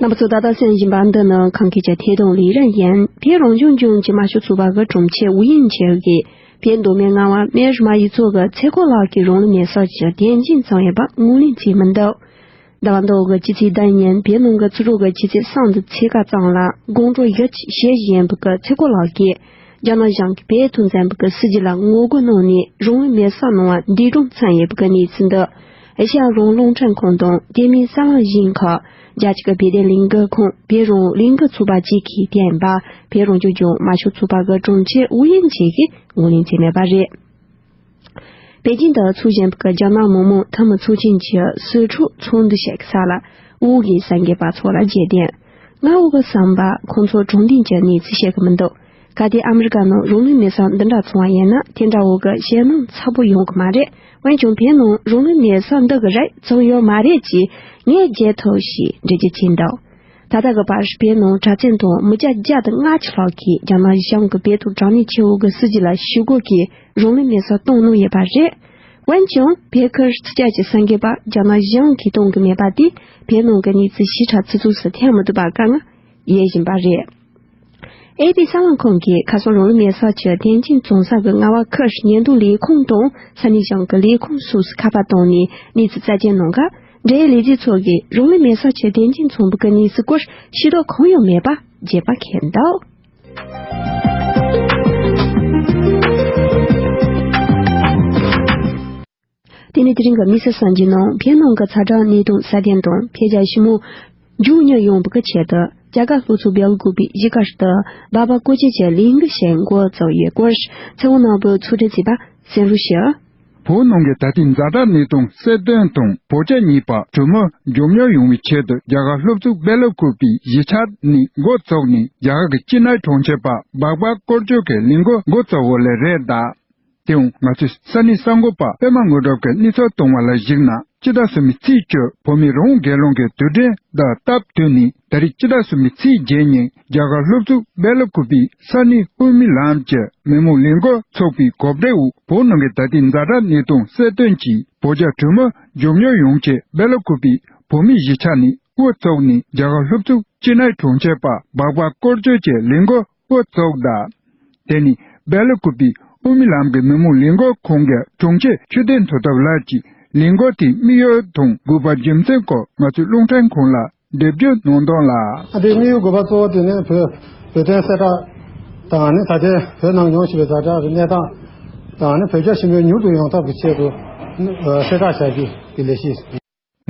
རྣམ་པ་ཚོ་ད་ལྟ་གསན་བཞིན་པ་འདི་ནི་ཁམས་སྐད་ཀྱི་ཐད་གཏོང་ལས་རིམ་ཡིན། བོད་རང་སྐྱོང་ལྗོངས་ཀྱི་རྨ་ཆུ་ཚོགས་པ་གི་དྲུང་ཆེ་ཝུའུ་དབྱིང་ཇེ་གིས་བོད་མདོ་སྨད་རྔ་བ་སྨད་རི་མ་ཡུལ་ཚོ་གི་ཚེ་སྐོར་ལག་གི་རང་ལུས་མེ་སྲེག་གི་དོན་རྐྱེན་བྱུང་ཡོད་པ་ངོས་ལེན་བྱས་མི་འདུག་ཟླ་བ་འདིའི་ཕྱི་ཚེས་བདུན་ཉིན་བོད་ནང་གི་ཚེ་སྲོག་གི་ཆུ་ཚད་སྲང་བདུན་ཚེས་ཀ་ཙམ་ལ་དགོང་དྲོ་ཡུལ་གྱི་གཞིས་བྱེས་ཡིན་པའི་གི་ཚེ་སྐོར་ལག་གིས་རྒྱ་ནག་གཞུང་གིས་བོད་དོན་ཚན་པའི་གི་སྲིད་ཇུས་ལ་ངོ་རྒོལ་གནང་ནས་རང་ལུས་མེ་སྲེག་གནང་བ་འདས་གྲོངས་ཕྱིན་ཡོད་པའི་གི་གནས་ཚུལ་འདི་ཨེ་ཤ་ཡ་རང་དབང་རླུང་འཕྲིན་ཁང་དང་དེ་མིན་གསར་ལམ་གཞན་ཁག་རྒྱ་ཆེ་གི་བོད་དོན་ལས་འགུལ་ཁང་བོད་རང་དབང་ལས་འགུལ་ཚོགས་པ་བཅས་ཀྱིས་བསྟན་པ་བོད་རང་སྐྱོང་ལྗོངས་རྨ་ཆུ་ཚོགས་པ་གི་དྲུང་ཆེ་ཝུའུ་དབྱིང་ཇེ་གིས་ངོས་ལེན་བྱས་མེད་པ་རེད། པེ་ཅིན་དུ་འཚོགས་བཞིན་པའི་རྒྱ་ནག་མི་དམངས་འཐུས་མི་ཚོགས་ཆེན་གྱི་ཟུར་འཕྲོས་ཚོགས་འདུ་ཞིག་གི་ས་ལ་ཝུའུ་གིས་གསར་འགོད་པ་ཚོ་ལ་རྒྱལ་དོན། ང་འུ་གི་བསམ་པ་ཁོང་ཚོ་དྲང་བདེན་གྱི་གནས་ཚུལ་བཤད་གི་མི་འདུག་གལ་ཏེ་ཨ་མི་རི་ཀ་ནང་རང་ལུས་མེ་སྲེག་འདི་འདྲ་བྱུང་བ་ཡིན་ན་དེ་འདྲ་བོ་གི་ཞེད་སྣང་ཚ་པོ་ཡོང་གི་མ་རེད། འོན་ཀྱང་བོད་ནང་རང་ལུས་མེ་སྲེག་འདི་གི་རིགས་བྱུང་ཡོད་མ་རེད་ཅེས་ངས་བརྗོད་ཐུབ་ཞེས་འགྲེལ་བརྗོད་བྱས་འདུག་ད་ལྟ་གི་བར་བོད་ནང་གྲྭ་བཙུན་དང་མི་སྐྱ་བརྒྱ་དང་ལྔ་བཅུ་ལྷག་གིས་རྒྱ་ནག་གཞུང་གི་བོད་དོན་དྲང་གནས་ཆེ་བོ་གི་སྲིད་ཇུས་ལ་ཞུ་སྒོ་གིས་རང་ལུས་མེ་སྲེག་བཏང་གནང་ཡོད་པ་རེད། འོན་ཀྱང་བོད་ཁུལ་སྤྱི་ཁྱབ་ཀྱི་གསར་འགོད་པ་རྒྱ་ནག་གཞུང་གིས་གཏོང་གི་མེད་པ་དེས་བོད་ནང་གི་གནས་ཚུལ་ཞིབ་ཕྲ་ཆུ་ཚོད་སུ་ཐོན་མི་ཐུབ་པ་དཀའ་ངལ་ཡོད་བཞིན་པ་རེད། ཨེ་པི་གསར་ལམ་ཁང་གིས་ཁ་སང་རང་ལུས་མེ་སྲེག་གི་དོན་རྐྱེན་བྱུང་ས་གི་རྔ་བ་ཁུལ་ཉེན་རྟོག་ལས་ཁུངས་དང་ས་གནས་གཞུང་གི་ལས་ཁུངས་སོགས་སུ་ཁ་པར་བཏང་ནས་གནས་ཚུལ་རྩད་འགེལ་གནང་སྐབས། འབྲེལ་ཡོད་ལས་བྱེད་ཚོ་གིས་རང་ལུས་མེ་སྲེག་གི་དོན་རྐྱེན་བྱུང་བའི་གི་གནས་ཚུལ་སྐོར་ཤེས་རྟོགས་གང་ཡང་མེད་པ་རྒྱས་པ་འཁོད་འདུག་དེ་ནས་དེ་རིང་གི་དམིགས་བསལ་གསར་འགྱུར་ནང་བོད་ནང་གི་ཚ་དྲོད་གནས་སྟངས་སྲ་བརྟན་དང་བོད་རྒྱ་ཞི་མོལ་མགྱོགས་མྱུར་ཡོང་བའི་གི་ཆེད་དུ་རྒྱ་གར་སློབ་ཕྲུག་སྦེལ་ཀོབ་པའི་གཞིས་ཀ་རུ་དུ་སྦག་སྦག་སྐོར་སྐྱོད་ཀྱི་ལས་འགུལ་ཞིག་འགོ་བཙུགས་ཡོད་སྐོར་ཚེ་དབང་ནོར་བུས་ཕྱོགས་སྒྲིག་བྱས་པ་གསན་རོགས་ཞུ། བོད་ནང་གི་ད་ལྟའི་ཛ་དྲག་གནས་སྟངས་གསལ་སྟོན་དང་བོད་རྒྱ་གཉིས་བར་གྲོས་མོལ་མགྱོགས་མྱུར་ཡོང་བའི་ཆེད་དུ་རྒྱ་གར་སློབ་ཕྲུག་སྦེལ་ཀོབ་པའི་གཞིས་ཆགས་ནས་འགོ་བཙུགས་ནས་རྒྱ་གར་གྱི་ཅི་ནའི་གྲོང་ཁྱེར་བར་སྦག་སྦག་སྐོར་སྐྱོད་ཀྱི་ལས་འགུལ་འགོ་བཙུགས་པ་ལས་རེད་གདའ། དེའང་ང་ཚོའི་ས་གནས་གསར་འགོད་པ་པད་མ་དངོས་གྲུབ་ཀྱིས་གནས་ཚུལ་བཏང་བ་ལ་གཞིགས་ན། སྤྱི་ཟླ་གསུམ་པའི་ཚེས་བཅུ་བོད་མིའི་རང་དབང་སྒེར་ལངས་ཀྱི་དུས་དྲན་དང་སྟབས་བསྟུན་ནས་ད་རེས་སྤྱི་ཟླ་གསུམ་པའི་ཚེས་བརྒྱད་ཉིན་རྒྱ་གར་སློབ་ཕྲུག་སྦེལ་ཀོབ་པའི་ས་གནས་དབུ་མའི་ལམ་གྱི་མི་མང་ལས་འགུལ་ཚོགས་པའི་གོ་སྒྲིག་འོག་བོད་ནང་གི་ད་ལྟའི་ཛ་དྲག་གནས་སྟངས་གསལ་སྟོན་གྱིས་བོད་རྒྱ་གྲོས་མོལ་མགྱོགས་མྱུར་ཡོང་ཆེད་སྦེལ་ཀོབ་པའི་བོད་མིའི་གཞིས་ཆགས་ནས་འགོ་བཙུགས་ནས་རྒྱ་གར་སློབ་ཕྲུག་ཅི་ནའི་གྲོང་ཁྱེར་བར་སྦག་སྦག་སྐོར་སྐྱོད་ཀྱི་ལས་འགུལ་འགོ་བཙུགས་གདའ། དེ་ནི་སྦེལ་ཀོབ་པའི་དབུ་མའི་ལམ་གྱི་མི་མང་ལས་འགུལ་ཁང་གི་དྲུང་ཆེ་ཆོས་ལྡན་མཐུ་སྟོབས་ལགས་ཀྱིས་ལས་འགུལ་དེའི་དམིགས་ཡུལ་དང་དགོས་པ་རྒྱུ་མཚན་སྐོར་ང་ཚོའི་རླུང་འཕྲིན་ཁང་ལ་འགྲེལ་བརྗོད་གནང་དོན་ལ། ཨ་དེའི་དམིགས་ཡུལ་དགོས་པ་གཙོ་བོ་དེ་ནི་བོད་བོད་དོན་གསལ་བསྒྲགས་དང་ནི་ད་ལྟའི་བོད་ནང་ཡོང་བཞིན་པའི་ཛ་དྲག་གི་གནས་སྟངས་དང་ནི་བོད་རྒྱ་ཞི་མོལ་མྱུར་དུ་ཡོང་ཐབས་ཀྱི་ཆེད་དུ་གསལ་བསྒྲགས་བྱ་རྒྱུ་གི་ལས་གཞི།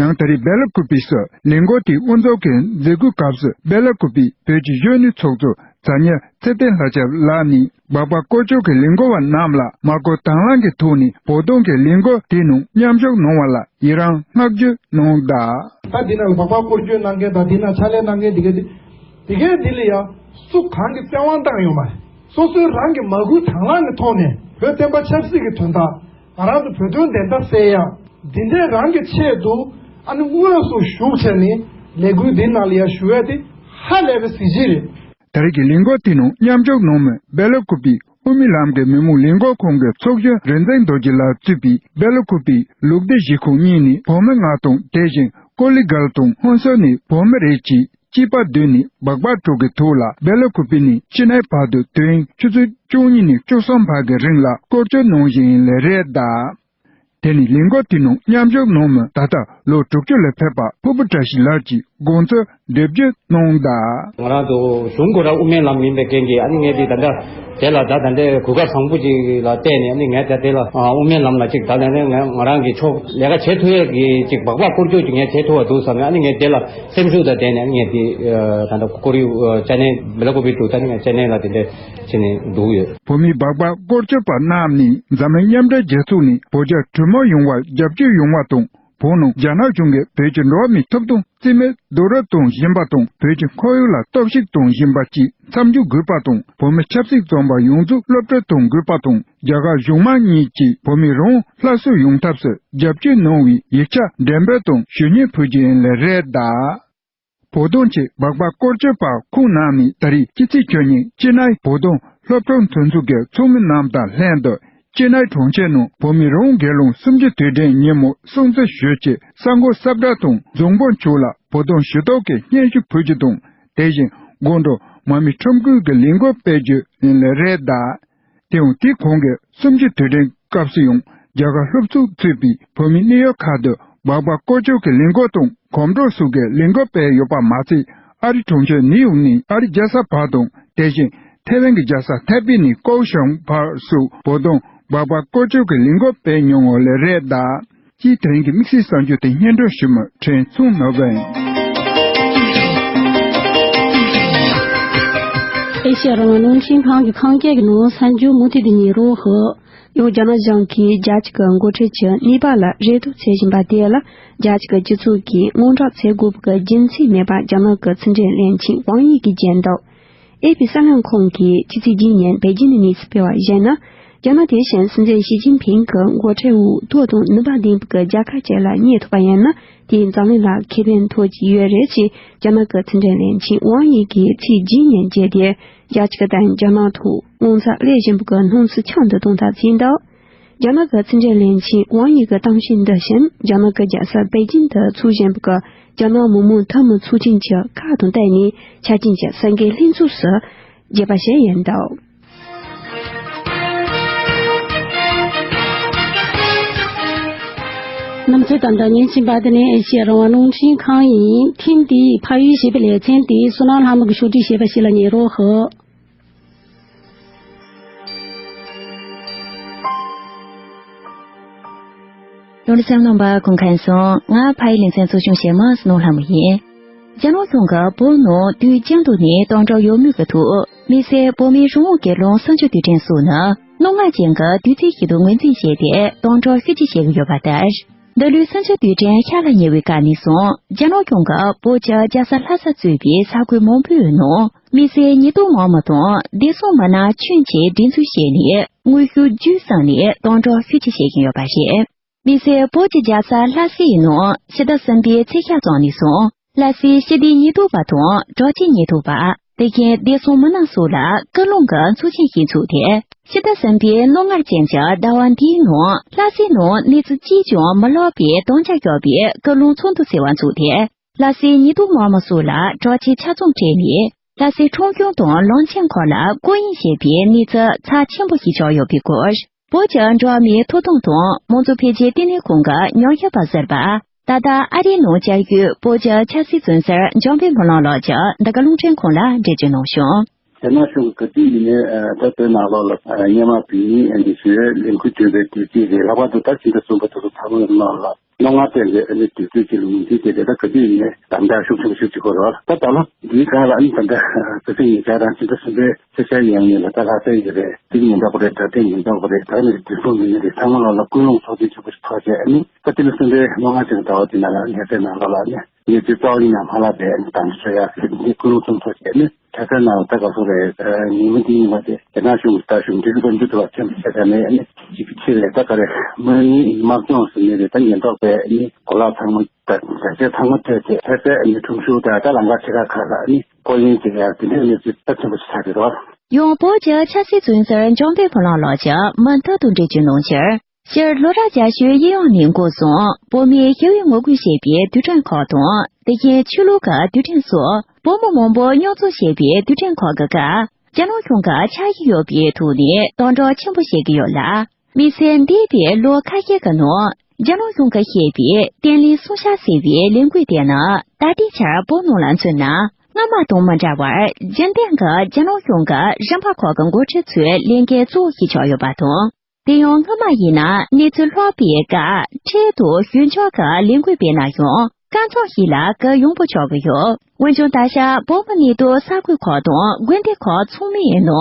ཡང་ད་རེས་སྦེལ་ཀོབ་པའི་སུ་ལས་འགུལ་དེའི་དབུ་འཛུགས་ཀྱི་མཛད་སྒོའི་སྐབས་སུ་སྦེལ་ཀོབ་པའི་བོད་ཀྱི་གཞོན་ནུ་ཚོགས་གཙོ་ ཛ་ཉེ་ཚེ་བརྟན་ལྷ་སྐྱབས་ལགས་ནས། སྦག་སྦག་སྐོར་སྐྱོད་ཀྱི་ལས་འགུལ་བ་རྣམས་ལ་མ་བསྐུལ་དང་བླངས་ཀྱི་ཐོག་ནས་བོད་དོན་གྱི་ལས་འགུལ་དེའི་ནང་མཉམ་ཞུགས་གནང་བ་ལ་ཡི་རང་བསྔགས་བརྗོད་གནང་གདའ། ད་འདི་ནང་ལ་སྦག་སྦག་སྐོར་སྐྱོད་གནང་མཁན་དང་། འདི་ནང་ཕྱག་ལས་གནང་མཁན་འདི་ག་འདི་དེ་གས་འདི་ལ་ཡང་སུ་གང་གི་བཙན་དབང་བཏང་ཡོད་མ་རེད། སོ་སོའི་རང་གི་མ་བསྐུལ་དང་བླངས་ཀྱི་ཐོག་ནས་བོད་བསྟན་པ་ཆབ་སྲིད་ཀྱི་དོན་དག་ང་རང་ཚོ་བོད་དོན་བདེན་མཐའ་གསལ་ཡ་འདི་འདྲའི་རང་གི་ཆེད་དུ། ཨ་ནི་དངོས་སུ་ཞུགས་བྱས་ནས་ལས་འགུལ་འདི་ནང་ལ་ཡང་ཞུགས་ཡ་དེ་ཧ་ལས་པའི་གཟི་བརྗིད་རེད། ད་རེས་ཀྱི་ལས་འགུལ་དེ་ནང་མཉམ་ཞུགས་གནང་མི་སྦེལ་ཀོབ་པའི་དབུ་མའི་ལམ་གྱི་མི་མང་ལས་འགུལ་ཁང་གི་ཚོགས་གཞོན་རིག་འཛིན་རྡོ་རྗེ་ལགས་གཙོས་པའི་སྦེལ་ཀོབ་པའི་ལུགས་བདེ་གཞིས་ཁོངས་གཉིས་ནས་བུད་མེད་ལྔ་དང་། དེ་བཞིན་ཀོ་ལི་གལ་དང་ཧོན་སོར་ནས་བུད་མེད་རེ་གཅིག་སྐྱེས་པ་བདུན་ནས་སྦག་སྦག་གྲོགས་ཀྱི་ཐོག་ལ་སྦེལ་ཀོབ་པི་ནས་ཅི་ནའི་བར་དུ་དུས་ཡུན་ཆུ་ཚོད་བཅུ་གཉིས་ནས་བཅུ་གསུམ་བར་གྱི་རིང་ལ་སྐོར་སྐྱོད་གནང་བཞིན་ཡིན་ལེ་རེད་གདའ། དེ་ནས་ལས་འགུལ་དེ་ནང་མཉམ་ཞུགས་གནང་མི་ད་ལྟ་ལོ་དྲུག་ཅུ་ལ་ཕེབས་པ་ཕུར་བུ་བཀྲ་ཤིས་ལགས་ཀྱིས་དགོངས་ཚུལ་འགྲེལ་བརྗོད་གནང་གདའ། ང་རང་ཚོ་གཞུང་གི་ར་དབུ་མའི་ལམ་མིན་པའི་རྐྱེན་གྱིས། ཨ་ནི་ངས་འདི་ད་ལྟ་དེ་ལ་ད་ད་ལྟའི་གོ་སྐབས་བཟང་པོ་ཅིག་ལ་བལྟས་ནས། ཨ་ནི་ངས་ད་དེ་ལ་ཨ་དབུ་མའི་ལམ་ལ་ཅིག་ད་ལྟ་ནས་ང་ང་རང་གི་ཕྱོགས་ལས་ཀ་བྱེད་ཐུབ་ཡས་ཀྱི་ཅིག་སྦག་སྦག་སྐོར་སྐྱོད་ཅིག་ངས་བྱེད་ཐུབ་པ་འདུག་བསམ་ནས། ཨ་ནི་ངས་དེ་ལ་སེམས་ཤུགས་དང་ལྡན་ནས། ཨ་ནི་ངས་འདི་ད་ལྟ་ཀོ་རི་ཡུ་ཅ་ནེ་སྦེལ་ཀོབ་པི་དུ་ད་ནི་ངས་ཅ་ནེ་ལ་དེ་འདྲ་བྱས་ནས་འདུག་ཡོད། བོད་མིའི་སྦག་སྦག་སྐོར་སྐྱོད་པ་རྣམས་ནས་འཛམ་གླིང་མཉམ་འབྲེལ་རྒྱལ་ཚོགས་ནས་བོད་རྒྱ་གྲོས་མོལ་ཡོང་བར་རྒྱབ་སྐྱོར་ཡོང་བ་དང་། བོད་ནང་རྒྱ་ནག་གཞུང་གིས་བོད་ཀྱི་འགྲོ་བ་མིའི་ཐོབ་ཐང་རྩིས་མེད་རྡོག་རོལ་གཏོང་བཞིན་པ་དང་། བོད་ཀྱི་ཁོར་ཡུག་ལ་གཏོར་བཤིག་གཏོང་བཞིན་པ་བཅས་མཚམས་འཇོག་དགོས་པ་དང་། བོད་མི་ཆབ་སྲིད་བཙོན་པ་ཡོངས་རྫོགས་གློད་བཀྲོལ་གཏོང་དགོས་པ་དང་། རྒྱ་གར་གཞུང་མང་གཉིས་ཀྱིས་བོད་མི་རང་དབང་སླར་གསོ་ཡོང་ཐབས་སུ་རྒྱབ་སྐྱོར་གནང་བའི་ཡིག་ཆ་འགྲེམས་སྤེལ་དང་ཞུ་སྙན་ཕུལ་རྒྱུ་ཡིན་ལེ་རེད་གདའ། བོད་དོན་ཆེད་སྦག་སྦག་སྐོར་སྐྱོད་པ་ཁོང་རྣམས་ནས་ད་རེས་སྤྱི་ཚེས་བཅུ་གཉིས་ཅི་ནའི་བོད་དོན་སློབ་ཕྲུག་མཐུན་ཚོགས་ཀྱི་ཚོགས་མི་རྣམས་དང་ལྷན་དུ་ཅི་ནའི་གྲོང་ཁྱེར་ནང་བོད་མིའི་རང་དབང་སྒེར་ལངས་གསུམ་བཅུའི་དུས་དྲན་ཉིན་མོ་སྲུང་བརྩི་ཞུ་ཆེད་གསར་འགོད་ས་བཀྲ་དང་རྫོང་དཔོན་མཆོག་ལ་བོད་དོན་ཞུ་གཏུག་གི་སྙན་ཞུ་ཕུལ་རྒྱུ་དང་། དེ་བཞིན་སྒོ་འགྲམ་མར་མེ་ཁྲོམ་སྐོར་གྱི་ལས་འགུལ་སྤེལ་རྒྱུ་ཡིན་ལེ་རེད་གདའ། དེའང་དེ་གོང་གི་གསུམ་བཅུའི་དུས་དྲན་སྐབས་སུ་ཡང་རྒྱ་གར་སློབ་ཚོགས་གཙོས་པའི་བོད་མི་གནད་ཡོད་ཁག་ཏུ་སྦག་སྦག་སྐོར་སྐྱོད་ཀྱི་ལས་འགུལ་དང་གོམ་བགྲོད་སོགས་ཀྱི་ལས་འགུལ་སྤེལ་ཡོད་པ་མ་ཚད། ཨ་རིའི་གྲོང་ཁྱེར་ནིའུ་ཡོག་ནས་ཨ་རིའི་རྒྱལ་ས་བར་དང་། དེ་བཞིན་ཐེ་ཝན་གྱི་རྒྱལ་ས་ཐའེ་པེ་ནས་ཀའོ་ཤང་བར་སོགས་བོད་དོན་སྦག་སྦག་སྐོར་སྐྱོད་ཀྱི་ལས་འགུལ་སྤེལ་མྱོང་ཡོད་ལེ་རེད་གདའ། ཅེས་དེ་རིང་གི་དམིགས་བསལ་གསར་འགྱུར་དེ་སྙན་སྒྲོན་ཞུ་མི་ཁྲེན་ཚུང་ནོར་བུ་ཡིན། ཨེ་ཤེ་ཡ་རང་དབང་རླུང་འཕྲིན་ཁང་གི་ཁམས་སྐད་ཀྱི་ནང་གསར་འགྱུར་མུ་མཐུད་དུ་ཉན་རོགས་ཞུ། ཡང་རྒྱ་ནག་གཞུང་གིས་རྒྱ་གཅིག་གི་འགོ་ཁྲིད་ཀྱི་གནས་བབ་ལ་རེ་ལྟོས་བྱེད་བཞིན་པ་དེ་ལ་རྒྱ་གཅིག་གི་སྤྱི་ཚོགས་ཀྱིས་དངངས་སྐྲག་བྱེད་དགོས་པའི་རྒྱུ་མཚན་མེད་པ་རྒྱ་ནག་གི་ཕྱི་འབྲེལ་བློན་ཆེན་ཝང་ཡི་གིས་བརྗོད་འདུག་ཨེ་པི་གསར་ལམ་ཁང་གིས་ཕྱི་ཚེས་བརྒྱད་ཉིན་པེ་ཅིན་ནས་གནས་ཚུལ་སྤེལ་བར་གཞིགས་ན། རྒྱ་ནག་དེ་བཞིན་སྲིད་འཛིན་ཞི་ཅིན་ཕིང་གི་འགོ་ཁྲིད་འོག་མཐོ་དང་ནུས་པ་ལྡན་པའི་རྒྱལ་ཁབ་ཅིག་ལ་གནས་ཐུབ་པ་ཡིན་ན། དེས་འཛམ་གླིང་ལ་ཁེ་ཕན་ཐོགས་ཀྱི་ཡོད་རེད་ཅེས་རྒྱ་ནག་གི་ཕྱི་འབྲེལ་བློན་ཆེན་ཝང་ཡི་གིས་ཚེས་བརྒྱད་ཉིན་བརྗོད་དེ། རྒྱ་གཅིག་དང་རྒྱ་ནག་ཐོག་དངངས་འཚབ་སླེབས་བཞིན་པའི་སྣང་ཚུལ་ཁྱབ་འདུག་གཏོང་ཐབས་བྱས་འདུག་རྒྱ་ནག་གི་ཕྱི་འབྲེལ་བློན་ཆེན་ཝང་ཡི་གི་གཏམ་བཤད་འདི་བཞིན་རྒྱ་ནག་གི་རྒྱལ་ས་པེ་ཅིན་དུ་འཚོགས་བཞིན་པའི་རྒྱ་ནག་མི་དམངས་འཐུས་མི་ཚོགས་ཆེན་གྱི་ཁ་དང་བསྟན་ནས་ཆ་རྐྱེན་གྱི་གསར་འགོད་ལྷན་ཚོགས་སུ་རྒྱས་པ་བྱས་ཡོད་འདུག་རྣམ་ཚོས་ད་ལྟ་ཉན་བཞིན་པ་འདི་ནི་ཨེ་ཤེ་ཡ་རང་དབང་རླུང་འཕྲིན་ཁང་ཡིན། ཐེངས་འདིའི་ཕ་ཡུལ་ཞེས་པའི་ལེ་ཚན་དེ་བསོད་ནམས་ལྷ་མོ་གིས་ཕྱོགས་སྒྲིག་བྱས་པ་ཞིག་ལ་ཉན་རོགས་ཞུ། ལོ་རེ་སེམས་ནང་པ་གུང་ཁན་སོང་། ང་ཕ་ཡི་ལེ་ཚན་གཙོ་སྐྱོང་བྱེད་མི་སྣོ་ལྷ་མོ་ཡིན། རྒྱ་ནག་གཞུང་གིས་བོད་ནང་དུས་རྒྱུན་དུ་ནས་གཏོར་འགྲོ་ཡོད་མུས་ཀྱི་ཐོག་དམིགས་བསལ་བོད་མིའི་རང་དབང་སྒེར་ལངས་གསུམ་བཅུ་དུས་དྲན་སོགས་ནི་རྣོ་ངར་ཅན་གྱི་དུས་ཚིགས་ཤིག་ཏུ་ངོས་འཛིན་བྱས་ཏེ་གཏོར་འགྲོ་ཤུགས་ཆེ་བྱེད་ཀྱི་ཡོད་པ་ལྟར། འདི་ལོའི་གསུམ་བཅུ་དུས་དྲན་ཤར་ལ་ཉེ་བའི་སྐབས་ནས་བཟུང་རྒྱ་ནག་གཞུང་གིས་བོད་ཀྱི་རྒྱལ་ས་ལྷ་ས་གཙོས་པའི་ས་ཁུལ་མང་པོའི་ནང་དམིགས་བསལ་ཉེན་རྟོག་དམག་མི་དང་བདེ་སྲུང་མི་སྣ་ཁྱོན་ཆེ་སྒྲིག་འཛུགས་བྱས་ནས་དངོས་ཤུགས་བརྒྱུད་གསུམ་ནས་གཏོར་འགྲོ་ཤུགས་ཆེ་བྱེད་བཞིན་ཡོད་པ་རེད། དམིགས་བསལ་བོད་ཀྱི་རྒྱལ་ས་ལྷ་སའི་ནང་ཕྱི་ཟླ་གསུམ་པའི་ཚེས་ཤར་ཙམ་ནས་བཟུང་ལྷ་སའི་སྤྱི་བདེའི་ཉེན་རྟོག་པ་དང་དྲག་ཆས་ཉེན་རྟོག་པ། དེ་བཞིན་བདེ་སྲུང་མི་སྣ་སོགས་ལ་སྐུལ་སློང་གི་ཚོགས་ཆེན་ཞིག་འཚོགས་ཏེ། ཕྱི་ཟླ་གསུམ་པའི་རྣོ་ངར་ཅན་གྱི་ཟླ་བ་འདིའི་ནང་ལྷ་སའི་ནང་གནས་ཚུལ་གཅིག་ཀྱང་མི་ལེགས་པའི་དམ་བཅའ་བཞག་པའི་སྐུལ་སློང་ཚོགས་འདུ་ཟེར་བ་འཚོགས་ཏེ། ལྷ་སའི་ཉེན་རྟོག་དམག་མི་སོགས་ལ་དྲག་ཆས་ཆ་ཚང་སྤྲས་ནས་ལྷ་སའི་ཁྲོམ་གཞུང་དང་གླང་ཆེན་ཁོག་ལ་སྐོར་གཡེང་བྱེད་པའི་གནས་ཚུལ་ཚབས་ཆེན་པོ་ཞིག་ཆགས་ཡོད་པའི་སྐོར། བོད་ཀྱི་འགྲོ་བ་མིའི་ཐོབ་ཐང་དང་དམངས་གཙོ་འཕེལ་རྒྱས་ལྟེ་གནས་ཁང་གི་ཉམས་ཞིབ་པ་ཟུར་པ། ད་ལྟ་ཨ་རིའི་ནང་བཅའ་བཞུགས་བོད་ཀྱི་ཆབ་སྲིད་བཙོན་ཟུར་འཇམ་དཔལ་སྨོན་ལམ་ལགས་ཀྱིས་འདི་ག་རླུང་འཕྲིན་ཁང་ལ་འགྲེལ་བརྗོད་གནང་བྱུང་། རྒྱ་ནག་གཞུང་གི་ག་དུས་ཡིན་ནའི་ད་བོད་ནང་ལོགས་ལ་སྔོན་མ་བོད་མིའི་འདི་ཚོའི་ལས་འགུལ་སྐྱོད་པའི་དུས་ཚིགས་རེད། ལྷག་པར་དུ་ད་ཕྱི་ཟླ་གསུམ་པ་དེ་ཚོ་ཚང་མའི་ནང་ལ། རྣོ་ངར་བསྟན་ཏེ་ཨ་ནི་དུས་ཚོད་ཅིག་ལ་ངོས་འཛིན་བྱས་ཏེ་ད་ག་དུས་ཡིན་ནའི་དམ་དྲག་ཤུགས་ཆེན་པོ་ཞིག་བྱེད་དགོས་རེད་བ། ད་ད་ལོ་འདིའི་སྒང་ལ་ཨ་ནི་ད་ལྟ་ཁ་སང་ཉེ་ཆར་དང་ཕྱི་ཟླ་གསུམ་པའི་ཚེས་ཤར་ཡན་ལ་ད་ལྷ་སའི་ཡོད་རེད། དེ་ཉེན་རྟོག་པ་རེད། དྲ་ཐོག་ཉེན་རྟོག་པ་རེད། ད་ནི་དུས་ཚོད་མི་ཉིན་རེ་ཚང་མ་ལོག་ལ་ཀུན་སློང་ཚོགས་ཆེན་ཆེན་པོ་ཞིག་ཚོགས་བྱས་ཨ་ནི་ད་ཕྱི་ཟླ་གསུམ་པའི་རྣོ་ངར་ཅན་ཟླ་བ་དེ་ནང་ལ་ལྷ་སའི་ནང་ལོགས་ལ་ཨ་ནི་གནས་ཚུལ་བཙོག་ཡིན་ན་མ་ལབ་པའི་ཨ་ནི་དམ་དྲག་ཡག་གི་འདི་ཀུན་སློང་ཚོགས་ཆེན་ཚོགས་བྱས་ཨ་ནི། ད་ལྟ་ནང་ད་ག་སོ་རེད། ཉིན་མོ་འདི་ཉིན་མ་དེ་རྒྱ་ནག་གཞུང་གི་ད་གཞུང་འབྲེལ་གྱི་དཔལ་འབྱོར་དུ་བ་ཆེན་པོ་བྱས་ཙང་ནས་ཨ་ནི་གཅིག་ཆེ་བས་ད་ག་རེ་དམག་མི་དམག་སྦྱོང་ཟེར་ནས་རེད། ད་ཉེན་རྟོག་པས་ཨ་ནི་གོ་ལག་ཚང་མ་ད་ད་ཆས་ཚང་མ་ཐོས་ཏེ་ཐོས་ཏེ་ཨ་ནི་ཁྲོམ་གཞུང་དང་ད་ལམ་ཁ་ཆེ་ཁག་ཁག་ལ་ཨ་ནི་སྐོར་གཡེང་བྱེད་ཡག་དེ་འདྲའི་གནས་ཚུལ་ཚབས་ཆེན་པོ་ཞིག་ཆགས་ཀྱི་འདུག་ཡང་བོད་ཀྱི་ཆབ་སྲིད་བཙོན་ཟུར་འཇམ་དཔལ་ཕོ་ལགས་ལགས་ཀྱིས་མུ་མཐུད་དུ་འགྲེལ་བརྗོད་གནང་ཕྱིར། སྤྱིར་ལོ་རབས་བརྒྱད་ཅུའི་གཡས་གཡོན་ནས་འགོ་བཟུང་བོད་མིའི་ཞི་བའི་ངོ་རྒོལ་བྱེད་པའི་དུས་དྲན་ཁག་དང་དེ་བཞིན་ཆོས་ལུགས་ཀྱི་དུས་དྲན་སོགས་བོད་མི་མང་པོ་མཉམ་འཛོམས་བྱེད་པའི་དུས་དྲན་ཁག་གི་སྐབས་རྒྱ་ནག་གཞུང་གིས་ཕྱག་བཞེས་ཡོད་པའི་ཐོག་ནས་དམ་དྲག་ཆེན་པོ་བྱེད་ཀྱི་ཡོད་ལ། དམིགས་བསལ་འདས་པའི་ལོ་ཁ་ཤས་ཀྱི་ནང་རྒྱ་ནག་གཞུང་གིས་བཤད་པའི་བརྟན་ལྷིང་སྲུང་བྱ་ཟེར་བའི་ལས་འགུལ་དེ་ནི་ད་ལྟའི་ཆར་བོད་ནང་ལ་མཚོན་ན་སྔ་མ་དང་མི་འདྲ་བར་རྒྱུན་ལྡན་གྱི་རྒྱ་ནག་གཞུང་གི་རིམ་པ་ཁག་གི་འགོ་ཁྲིད་ཚོའི་ལས་འགན་གཙོ་བོ་ཞིག་ཆགས་ཡོད་པ་དང་། དེ་ཡང་སྔོན་མ་ཡིན་ན་གནས་ཚུལ་ལྷག་པའི་སྐབས་འཕྲལ་དུ་ཞུ་འབྱོར་གྱི་ལས་འགུལ་སྤེལ་ན་ཡང་སྐབས་མཚམས་ཤིག་ལ་གུ་ཡངས་པོ་ཆགས་ཀྱི་ཡོད། འོན་ཀྱང་ད་ཆ་བོད་མི་གནས་སྡོད་ས་ཁུལ་ཁག་དང་དགོན་སྡེ་ཁག་ཚང་མའི་ནང་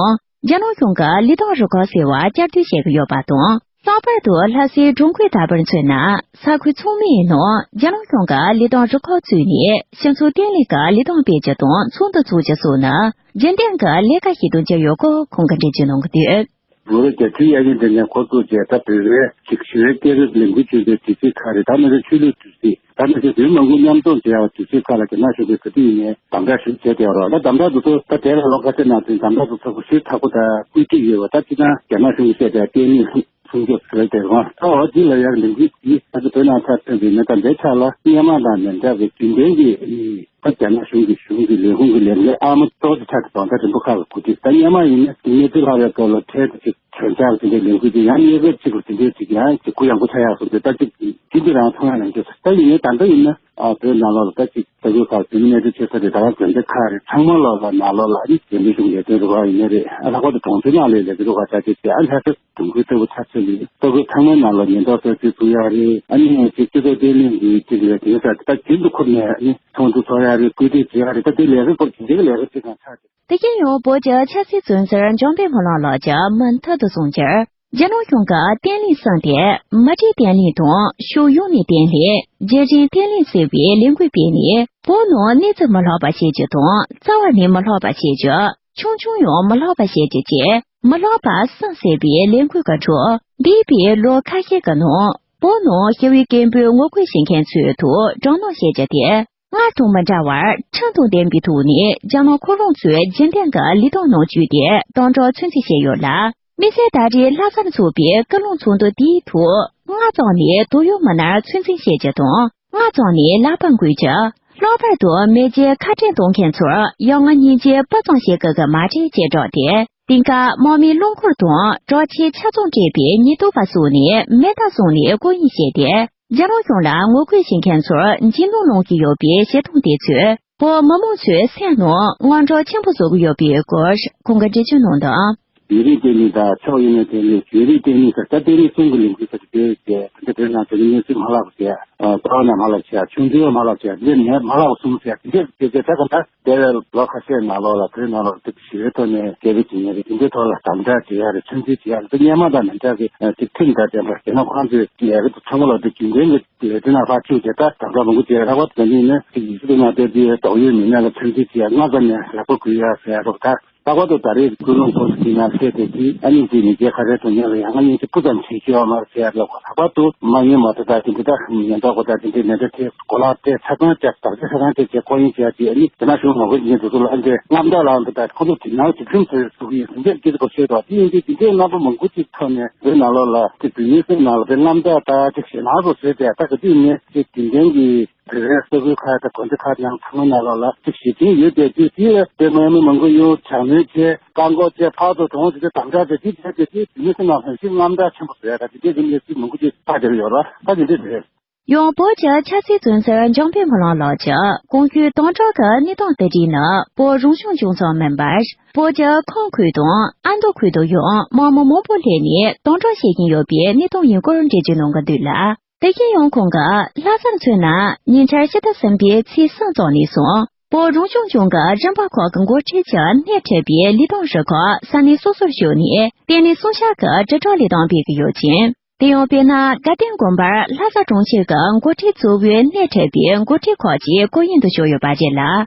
རྒྱ་ནག་གཞུང་གི་ལས་དོན་རུ་ཁག་ཟེར་བ་བསྐྱར་ཟློས་བྱེད་ཀྱི་ཡོད་པ་དང་། ལྷག་པར་དུ་ལྷ་སའི་འགྲོ་མགོན་དར་པར་མཚོན་ན་ས་ཁུལ་ཚང་མའི་ནང་རྒྱ་ནག་གཞུང་གི་ལས་དོན་རུ་ཁག་བཙུགས་ནས་སྤྱི་ཚོགས་བརྟན་ལྷིང་གི་ལས་དོན་སྤེལ་རྒྱུ་དང་ཚོགས་འདུ་འཚོགས་རྒྱུ་སོགས་ནི་རྒྱུན་ལྡན་གྱི་ལས་ཀ་ཞིག་ཏུ་གྱུར་ཡོད་སྐོར་ཁོང་གིས་འགྲེལ་བརྗོད་གནང་གི་འདུག་ལོ་རབས་བརྒྱད་ཅུའི་གཡས་གཡོན་དེ་ནས་འགོ་བཙུགས་རྗེས་ད་བོད་པའི་ཅིག་ཞི་བའི་སྐད་རིགས་ལས་འགུལ་བྱེད་པའི་དུས་ཚིགས་ཁག་རེད། ད་ནི་ཆོས་ལུགས་དུས་ཚིགས་ད་ནི་བོད་མི་མང་པོ་མཉམ་འཛོམས་བྱེད་ཡག་དུས་ཚིགས་ཁག་ལ་རྒྱ་ནག་གཞུང་གིས་ག་དུས་ཡིན་ནའི་དམ་དྲག་ཞིག་བྱས་བསྡད་ཡོད་རེད། ད་དམ་དྲག་དེ་ཚོ་ད་དེ་ལ་ལོ་ཁ་ཤས་ནང་ཚུན་དམ་དྲག་དེ་ཚོ་ཞེ་དྲག་པོ་དང་བཀོད་སྒྲིག་ཡོད་པ། ད་སྤྱིར་བཏང་རྒྱ་ནག་གཞུང་གིས་བཤད་པའི་བརྟན་ལྷིང་སྲུང་སྐྱོབ་ཟེར་བ་དེ་རེད། ད་འོ་དེ་ལ་ཡང་ལས་འགུལ་དེ་ད་ཚོ་བོད་ནང་ཚར་ཐོན་པའི་ནི་ད་འདིའི་ཆ་ལ་སྔོན་མ་དང་མི་འདྲ་བའི་རྒྱུན་ལྡན་གྱི་ད་རྒྱ་ནག་གཞུང་གི་གཞུང་གི་ལས་ཁུངས་ཀྱི་ལས་འགུལ་ཨ་མ་ཏོག་ཙམ་ཆགས་ཏེ་གང་ལྟར་རིམ་པ་ཁག་ལ་གོ་སྒྲིག་ད་སྔོན་མ་ཡིན་ན་གནས་ཚུལ་ལྷག་པའི་སྐོར་ལ་འཕྲལ་དུ་ཅིག་དྲན་འཆར་དེ་འདྲའི་ལས་འགུལ་དེ་ཡང་གནས་སྐབས་གཅིག་ལ་དེ་འདྲའི་ཅིག་ཡང་ཅིག་གུ་ཡངས་པོ་ཆགས་ཡག་སོང་ཚེ་ད་ཅིག་ཅི་འདྲ་རང་མཐོང་ཡག་ཡོང་གི་ད་ཡིན་ནའི་ད་ལྟ་ཡིན་ན་ཨ་བོད་ནང་ལོགས་ལ་ད་ཅིག་ས་ཁུལ་ཁག་བོད་མི་གནས་སྡོད་བྱེད་ས་དེ་ད་ག་དགོན་སྡེ་ཁག་རེད། ཚང་མ་ལོགས་ལ་ནང་ལོགས་ལ་ཨ་ནི་དགོན་སྡེ་གཞུང་ལས་དོན་རུ་ཁག་ཡིན་ནའི་རེད། ཨ་ལྷག་པར་དུ་གྲོང་ཚོའི་ནང་ལ་ལས་དོན་རུ་ཁག་ཆ་ཆེ་ཆེ་ཨ་ལྷ་ས་གྲོང་ཁྱེར་ལྟ་བུ་ཐག་ཆོད་ལ་ས་ཁུལ་ཚང་མའི་ནང་ལ་ཉེན་རྟོག་ས་ཚུལ་བཙུགས་ཡག་རེད། ཨ་ནི་ཅིག་སྤྱི་ཚོགས་བརྟན་ལྷིང་གི་ཅིག་ལས་དོན་ས་ད་རྒྱུན་དུ་འཁོར་ནས་ཨ་ནི་ཚོགས་འདུ་ཚོགས་ཡག་རེད། བཀོད་སྒྲིག་བྱེད་ཡག་རེད། ད་དེ་ལས་ཀ་སྐོར་དེ་འདྲའི་ལས་ཀ་ཅིག་གང་ཆགས་ཀྱི། དེ་བཞིན་ཡང་བོད་ཀྱི་ཆབ་སྲིད་བཙོན་ཟུར་འཇམ་དཔལ་ཕོ་ལགས་ལགས་ཀྱིས་མུ་མཐུད་དུ་གསུངས་རྒྱུར། རྒྱ་ནག་གཞུང་གིས་བརྟན་ལྷིང་གསུམ་སྟེ། མི་རིགས་བརྟན་ལྷིང་དང་ཕྱོགས་ཡོངས་ནས་བརྟན་ལྷིང་། རྒྱལ་ཕྲན་བརྟན་ལྷིང་ཟེར་བའི་ལས་འགུལ་སྤེལ་ནས་བོད་ནང་གནས་ཚུལ་མི་ལྷག་པ་བྱེད་རྒྱུ་དང་རྩ་བ་ནས་མི་ལྷག་པ་བྱེད་རྒྱུ། ཆུང་ཆུང་ཡང་མི་ལྷག་པ་བྱེད་རྒྱུ་བཅས་མི་ལྷག་པ་གསུམ་ཟེར་བའི་ལས་འགུལ་གྱི་ཁྲོད་འདས་པའི་ལོ་ཁ་ཤས་ཀྱི་ནང་བོད་ནང་ཞི་བའི་སྐད་འབོད་ངོ་རྒོལ་བྱེད་མཁན་ཚོའི་ཐོག་དྲག་གནོན་བྱེད་རྒྱུ་དེ། སྔར་དང་མི་འདྲ་བར་ཁྲིམས་དང་ལྡན་པའི་ཐོག་ནས་རྒྱ་ནག་ཁོ་རང་ཚོའི་རྒྱུན་ལྡན་གྱི་ལས་དོན་ནང་བཅུག་སྟེ་དམ་དྲག་ཚོད་འཛིན་བྱས་ཡོད་ལ། དམིགས་བསལ་ད་རེས་ལྷ་སར་འཚོགས་པའི་སྐུལ་སློང་ཚོགས་འདུ་དེའི་ཐོག་སྔ་ཙམ་ནས་དོགས་ཡོད་མི་སྣར་ཚོད་འཛིན་བྱེད་རྒྱུ་དང་། སྔ་ཙམ་ནས་ལབ་པ་འགོད་རྒྱུ། ལྷག་པར་དུ་མེས་རྒྱལ་ཁ་བྲལ་གཏོང་མཁན་ཚོར་ཡ་ང་སྙིང་རྗེ་སྤུ་ཙམ་ཞིག་དགོས་ཀྱི་མ་རེད་ཅེས་བསྒྲགས་ཏེ། དེང་སྐབས་དམག་མིའི་རླངས་འཁོར་དང་དྲག་ཆས་ཆ་ཚང་སྤྲས་པའི་ཉེན་རྟོག་པ་སོགས་ནས་མེ་མདའ་བཟུང་ནས་སྐུ་ཡིན་བཤད་དེ། རྒྱ་ནག་གཞུང་ལ་ངོ་རྒོལ་བྱེད་མཁན་ཚོར་འཇིགས་སྣང་སློང་གི་ཡོད་པའི་བྱེད་སྟངས་དེ་ཚོས་བོད་མི་མང་ཚོའི་སེམས་ནང་དངངས་སྐྲག་ཆེན་པོ་བཟོ་གི་ཡོད་པའི་སྐོར་ཁོང་གིས་འགྲེལ་བརྗོད་གནང་དོན། ཡུན་རིང་བརྟན་ལྷིང་དང་ཕྱོགས་ཡོངས་ནས་བརྟན་ལྷིང་། ཡུན་རིང་བརྟན་ལྷིང་ཟེར་ད་བརྟན་ལྷིང་གསུམ་གྱི་ལས་འགུལ་ཟེར་དེ་བྱས་ད་ལྟ་བོད་ནང་དེ་ནི་གནས་ཚུལ་མ་ལྷག་པ་བྱས། རྩ་བ་ནས་མ་ལྷག་བྱས། ཆུང་ཆུང་མ་ལྷག་བྱས། འདི་ནས་མ་ལྷག་པ་གསུམ་བྱས། འདི་འདྲ་བྱས་ད་ག་ད། དེ་བས་ལོ་ཁ་ཤས་ནང་ལོགས་ལ་བོད་ནང་ལོགས་དེ་ཞི་བའི་ཐོག་ནས་རྒྱལ་པོ་ཇི་ཉེ་རེད། དེ་འདྲའི་ཐོག་ལ་དམ་དྲག་བྱེད་ཡག་རེད། ཚོད་འཛིན་བྱེད་ཡག་རེད། དེ་སྔོན་མ་དང་མི་འདྲ་གི་ཅིག་ཁྲིམས་དང་ལྡན་པ་རྒྱ་ནག་ཁོང་ཚོས་ལས་ཀ་དེ་ཚང་མ་ལོག་དེ་རྒྱུན་ལྡན་གྱི་ལས་དོན་ནང་ཕར་བཅུག་བྱས་ད་དམ་དྲག་མང་པོ་བྱེད་ཡག་ལྷག་པར་དུ་ད་ནི་ནི་ཅིག་ཡིག་གཟུགས་ནང་བསྡད་དེ་དོགས་ཡོད་མི་སྣ་ལ་ཚོད་འཛིན་བྱེད་ཡག་སྔ་ཙམ་ནས་ལག་པ་འགུལ་ཡག་ཟེར་ཡག་རེད་ད། ལྷག་པར་དུ་ད་རེས་ཀུན་སློང་སྐོར་ཞིག་ནང་བཤད་དེ་དེ་ཨ་ནི་དེ་ནི་རྒྱལ་ཁ་རེད་དོ་ཉག་ལ་ཡང་ང་གཉིས་ཀྱི་སྤུ་ཙམ་བྱེད་ཀྱི་ཡོད་མ་རེད་ཟེར་ཡ་ལ་ལྷག་པར་དུ་མ་ཉེས་མ་ཐོ་དང་དེ་འདྲ་ད་ཉེན་རྟོག་པ་དང་དེ་འདྲའི་མེ་མདའ་དེ་གོ་ལག་སྤྲད་ཆ་ཚང་བཅག་དག་ཆ་ཚང་སྤྲད་བྱས་སྐོར་གཡེང་བྱས་དེ་ཨ་ནི་དེ་ན་གཞུང་ངོ་རྒོལ་ཉེན་དུ་ཚོགས་ལ་ཨ་འདྲའི་རྔམ་སྟག་ལངས་འདུག་ད་ཁོ་ཚོ་དེ་ནང་དེ་ཁྲིམས་བཟོས་འདུག་ཡིན་ཟིན་རྒྱབ་སྐྱེས་སྐོར་བཤད་དོ་དེ་ཡིན་དུས་དེ་འདྲའི་རྣམ་པ་མང་པོ་ཅིག་ཐོག་ནས་བོད་ནང་ལོགས་ལ་དེ་བོད་མིའི་སེམས་ནང་ལ་དེ་རྔམ་སྟག་དང་ཅིག་ཞེད་སྣང་བཟོ་བཟོས་ཏེ་ད་ག་དུས་ནས་དེ་དེ་འདྲའི་གི་བོད་པའི་ས་ཁུལ་ཁག་དང་དགོན་སྡེ་ཁག་ནང་ཚང་མ་ནང་ལོགས་ལ་ཅིག་ཞི་བདེ་ཡོད་པའི་དུས་དེ་ལ་དེ་མི་མི་མང་པོ་ཡོང་དྲག་གནོན་བྱས་བཀག་འགོག་བྱས་ཕར་ཚུར་གྲོངས་ཟེར་ཏེ་དམ་དྲག་བྱས་དེ་བྱས་ཏེ་དེ་དེ་ནི་སེམས་ནང་ཧམ་ཤིང་རྔམ་སྟག་ཆེན་པོ་བཟོ་ཡ་ད་དེ་འདྲའི་གི་གནས་ཚུལ་མང་པོ་ཅིག་ཕར་འདིར་ཡོད་ར་ད་དེ་འདྲ་རེད། ཡང་བོད་ཀྱི་ཆབ་སྲིད་བཙོན་ཟུར་འཇམ་དཔལ་ཕོ་ལགས་ལགས་ཀྱིས་གོང་ཞུས་དམ་དྲག་གི་གནས་སྟངས་དེ་འདྲའི་ནི་བོད་རང་སྐྱོང་ལྗོངས་ཙམ་མིན་པར་བོད་ཀྱི་ཁམས་ཁུལ་དང་ཨ་མདོ་ཁུལ་དུ་ཡང་དམག་མི་མང་པོ་སླེབས་ནས་དམ་དྲག་བྱེད་བཞིན་ཡོད་པའི་གནས་སྟངས་ཡིན་སྐོར་འགྲེལ་བརྗོད་གནང་གི་འདུག་ལ། དེ་བཞིན་ཡང་ཁོང་གིས་ལྷ་སར་མཚོན་ན་ཉེ་ཆར་ཕྱི་ཟླ་གསུམ་པའི་ཚེས་གསུམ་ཙམ་ནས་བཟུང་བོད་རང་སྐྱོང་ལྗོངས་ཀྱི་རིམ་པ་ཁག་གི་འགོ་ཁྲིད་ཀྱི་སྣེ་ཁྲིད་པའི་ལས་དོན་རུ་ཁག་ས་གནས་སོ་སོར་ཞུགས་ནས་ལྟེ་གནས་སུང་ཤ་གི་དྲིལ་བསྒྲགས་ལས་དོན་སྤེལ་གྱི་ཡོད་ཅིང་། དེ་ཡང་དཔེར་ན་དགའ་ལྡན་དགོན་པར་ལྷ་ས་གྲོང་ཁྱེར་གྱི་འགོ་ཁྲིད་གཙོ་བོའི་སྣེ་ཁྲིད་པའི་འགོ་ཁྲིད་ཁག་ཅིག་སྐུ་ཡོན་དུ་ཞུགས་ཡོད་པ་རེད་ལ།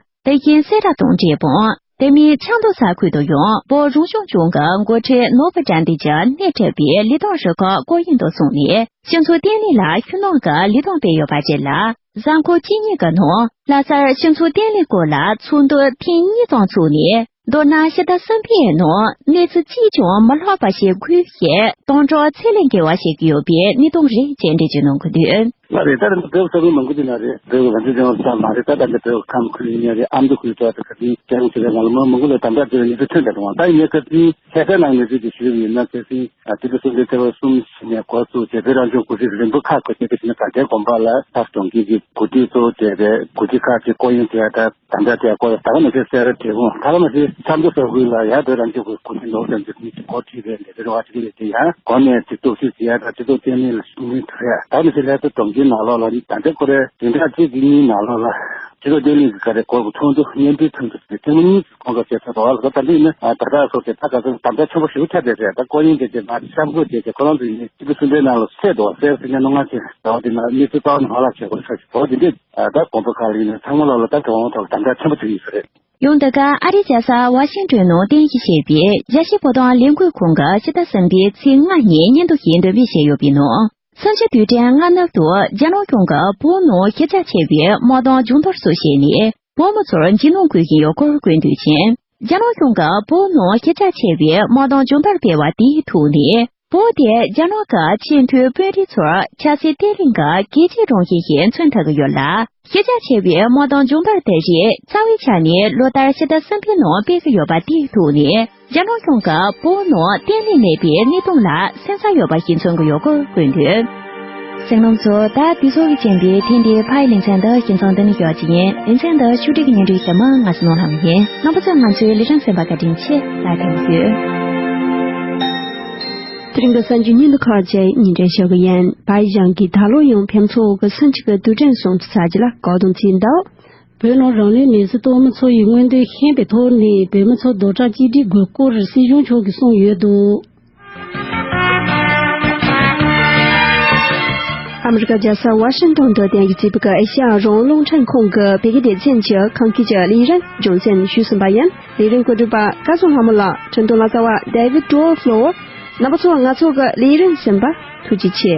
དེ་བཞིན་སེ་ར་དང་འབྲས་སྤུངས། དེ་མིན་ཆབ་མདོ་ས་ཁུལ་དུ་ཡང་བོད་རང་སྐྱོང་ལྗོངས་ཀྱི་འགོ་ཁྲིད་ནོར་བུ་དགྲ་འདུལ་གྱིས་སྣེ་ཁྲིད་པའི་ལས་དོན་རུ་ཁག་སྐུ་ཡོན་དུ་སོང་ནས་སྤྱི་ཚོགས་བརྟན་ལྷིང་ལ་ཤུགས་སྣོན་གྱི་ལས་དོན་སྤེལ་ཡོད་པ་བཅས་ལ། གཟའ་འཁོར་གཅིག་གཉིས་ཀྱི་ནང་ལྷ་སར་སྤྱི་ཚོགས་བརྟན་ལྷིང་སྐོར་ལ་ཚོགས་འདུ་ཐེངས་གཉིས་ཙམ་ཚུགས་ནས། མདོར་ན་ཕྱི་ཟླ་གསུམ་པའི་ནང་གནས་ཚུལ་གཅིག་ཀྱང་མ་ལྷག་པ་ཞིག་འཁུར་བཞིན་སྟོང་ཕྲག་ཚད་ལས་འགལ་བ་ཞིག་ཡོད་པའི་གནས་སྟངས་རེད་ཅེས་འགྲེལ་བརྗོད་གནང་གི་འདུག་ལགས་རེད། ད་རེས་བོད་ས་ཁུལ་མང་པོ་ཅིག་ན་རེད། བོད་ཀྱི་ང་ཚོའི་ལྗོངས་ཙམ་མ་རེད། ད་ལྟ་འདི་བོད་ཀྱི་ཁམས་ཁུལ་ཡིན་ན་རེད། ཨ་མདོ་ཁུལ་དུ་ད་ག་དུས་རྒྱལ་ཡོངས་ཆེད་ལས་ནང་ལ་མི་མང་པོ་ལ་དམ་དྲག་བྱེད་པའི་གནས་ཚུལ་ཐོན་བསྡད་འདུག་ད་ཡིན་ནའི་སྐབས་དེའི་ལྷ་སའི་ནང་གནས་ཚུལ་དེ་ཞུས་པ་ཡིན་ན། ཁ་སང་ཨ་ཏི་ཕུ་སུམ་བརྩེགས་ཐེ་བ་གསུམ་ཞིག་ནས་འགོ་བཙུགས་བྱས་བོད་རང་སྐྱོང་འགོ་ཁྲིད་རིམ་པ་ཁག་བགོས་ཏེ། དེ་བཞིན་དགའ་ལྡན་དགོན་པ་ལ་ལྷ་ས་གྲོང་ཁྱེར་གྱི་འགོ་ཁྲིད་གཙོ་བོ་བྱས་པའི་འགོ་ཁྲིད་ཁག་ཅིག་སྐུ་ཡོན་དེ་ད་དམ་དྲག་བྱས་སྐོར་ད་ག་ནང་བཞིན་སེ་ར་འབྲས་སྤུངས། ད་ག་ནང་བཞིན་ཆབ་མདོ་ས་ཁུལ་ལ་ཡ་བོད་རང་སྐྱོང་གི་འགོ་ཁྲིད་ནོར་བུ་དགྲ་འདུལ་གྱིས་འགོ་ཁྲིད་པའི་ལས་དོན་རུ་ཁག་ཅིག་ལས་དེ་ཡང་གོང་ནས་ཅིག་རྟོག་ཞིབ་བྱེད་ཡ་དང་སྤྱི་ཚོགས་བརྟན་ལྷིང་ལ་ཤུགས་སྣོན་རྒྱག་ཡ། ད་ག་ནང་བཞིན་ལྷ་ས་གྲོང་ཁྱེར་ནང་ལོགས་ལ་ད་ལྟའི་སྐོར་རའི་བདུན་ཕྲག་གཅིག་གཉིས་ནང་ལོགས་ལ་སྤྱི་ཚོགས་བརྟན་ལྷིང་གི་ག་རེ་སྐོར་གྱི་ཚོགས་འདུ་སྙན་སྒྲོན་ཚོགས་འདུ་ཟེར་ཐེངས་མ་གཉིས་སྐོང་ཚོགས་བྱས་ཚར་འདུག་ལ། ད་ལྟ་ཡིན་ན་ད་ལྟ་སོགས་ཀྱི་ད་ག་ཚོད་དམ་དྲག་ཆེན་པོ་ཞིག་ཆགས་བསྡད་རེད། ད་སྐུ་ཡོན་དེ་བྱས་ན་གཤམ་འགོད་བྱས་ཏེ་ཁོ་རང་ཚོ་ཡིན་ནའི་ཏི་ཕུ་སུམ་བརྩེགས་ནང་ལ་བསད་འདུག་བསད་ཟེར་ཉན་ནོ་ང་ཚོས་ཟླ་བ་འདི་ན་གནས་ཚུལ་གཙོ་བོ་ནང་ལ་བྱེད་དགོས་ས་ཞིག་འདུག་དེ་འདྲས་ད་དགོན་པ་ཁག་ལ་ཡིན་ནའི་ཚང་མ་ལོག་ལ་ད་དྲང་བོ་ཐོག་ལ་དམ་དྲག་ཆེན་པོ་བྱེད་ཀྱི་ཡོད་ས་རེད། ཡང་འདི་ག་ཨ་རིའི་རྒྱལ་ས་ཝ་ཤིང་ཏོན་ནང་རྟེན་གཞི་བྱས་པའི་རྒྱལ་སྤྱིའི་བོད་དོན་ལས་འགུལ་ཁང་གིས་ཕྱི་ཟླ་གསུམ་པའི་ཚེས་ལྔ་ཉིན་སྙན་ཐོ་ཞིག་འདོན་སྤེལ་བྱས་ཡོད་པའི་ནང་། གསུམ་བཅུའི་དུས་དྲན་སྔ་ནུབ་ཏུ་རྒྱ་ནག་གཞུང་གིས་བོད་ནང་ཤེས་བྱ་ཆེ་བའི་དམག་དོན་སྦྱོང་བརྡར་སོགས་བྱས་ནས། བོད་མི་ཚོར་འཇིགས་སྣང་བསྐུལ་བཞིན་ཡོད་སྐོར་བཀོད་འདུག་ཅིང་། རྒྱ་ནག་གཞུང་གིས་བོད་ནང་ཤེས་བྱ་ཆེ་བའི་དམག་དོན་སྦྱོང་བརྡར་སྤེལ་བ་དེའི་ཐོག་ནས། བོད་དེ་རྒྱ་ནག་གི་ཆེས་མཐོའི་དཔོན་རིགས་ཚོར་ཆབ་སྲིད་བརྟན་ལྷིང་གི་གལ་ཆེའི་རང་བཞིན་ཞིག་མཚོན་ཐུབ་ཀྱི་ཡོད་ལ། ཤེས་བྱ་ཆེ་བའི་དམག་དོན་སྦྱོང་བརྡར་དེ་རིགས་རྩ་བའི་ཆ་ནས་ལོ་ལྟར་ཕྱི་ཟླ་གསུམ་པའི་ནང་སྤེལ་གྱི་ཡོད་པ་དེའི་ཐོག་ནས། རྒྱ་ནག་གཞུང་གིས་བོད་ནང་བརྟན་ལྷིང་མེད་པའི་གནས་སྟངས་ལ་སེམས་འཚབ་ཡོད་པ་ཞིག་མཚོན་གྱི་ཡོད་སྐོར་བཀོད་འདུག་གསན་མཁན་རྣམ་པ་ཚོ། ད་དུས་ཚོད་ཀྱི་རྐྱེན་པས་ཐེངས་འདིའི་ཕ་ཡི་ལེ་ཚན་འདི་ཁྱིམ་ཚང་འདི་ནས་ཞོགས་ཀྱི་ཡིན། ལེ་ཚན་འདི་ཕྱོགས་སྒྲིག་གི་སྙན་སྒྲོན་ཞུ་མི་ང་ཚོ་ནོར་ལྷམ་ཡིན། རྣམ་པ་ཚོས་ང་ཚོའི་ལས་རིམ་གསན་པར་བཀའ་དྲིན་ཆེ། ལ་ཐེངས་ཡོད། དེ་རིང་གི་གསར་འགྱུར་སྙིང་དུ་ཁག་བཅས་སྙན་སྒྲོན་ཞུ་གི་ཡིན། བལ་ཡུལ་གྱི་ད་ལོ་ཡང་ཕེབས་མཚོ་འོག་གི་སུམ་གཅིག་གི་དུས་དྲན་སྲུང་བརྩི་ཚར་རྗེས་ལ་བཀག་སྡོམ་བྱས་འདུག་བོད་ནང་རང་ལུས་མེར་སྲེག་གཏོང་མི་ཚོ་ཡི་མངོན་འདོད་ཤེས་པའི་ཐོག་ནས་བོད་མི་ཚོ་རྡོག་གྲགས་གཅིག་སྒྲིལ་དགོས་སྐོར་སྲིད་གཞུང་ཕྱོགས་ཀྱིས་གསུངས་ཡོད་འདུག་ཨ་མི་རི་ཀ་རྒྱལ་ས་ཝ་ཤིང་ཏོན་དུ་རྟེན་གཞི་བྱས་པའི་ཨེ་ཤ་ཡ་རང་དབང་རླུང་འཕྲིན་ཁང་གི་བོད་སྐད་སྡེ་ཚན་གྱི་ཁམས་སྐད་ཀྱི་ལས་རིམ་རྒྱུན་འཛིན་ཞུས་ཟིན་པ་ཡིན། ལས་རིམ་བཀོད་སྒྲིག་པ་སྐལ་བཟང་ལྷ་མོ་ལགས། འཕྲིན་གཏོང་ལག་རྩལ་བ་David Dwarf་ལགས། རྣམ་པ་ཚོ་ང་ཚོ་གི་ལས་རིམ་གསན་པར་ཐུགས་རྗེ་ཆེ།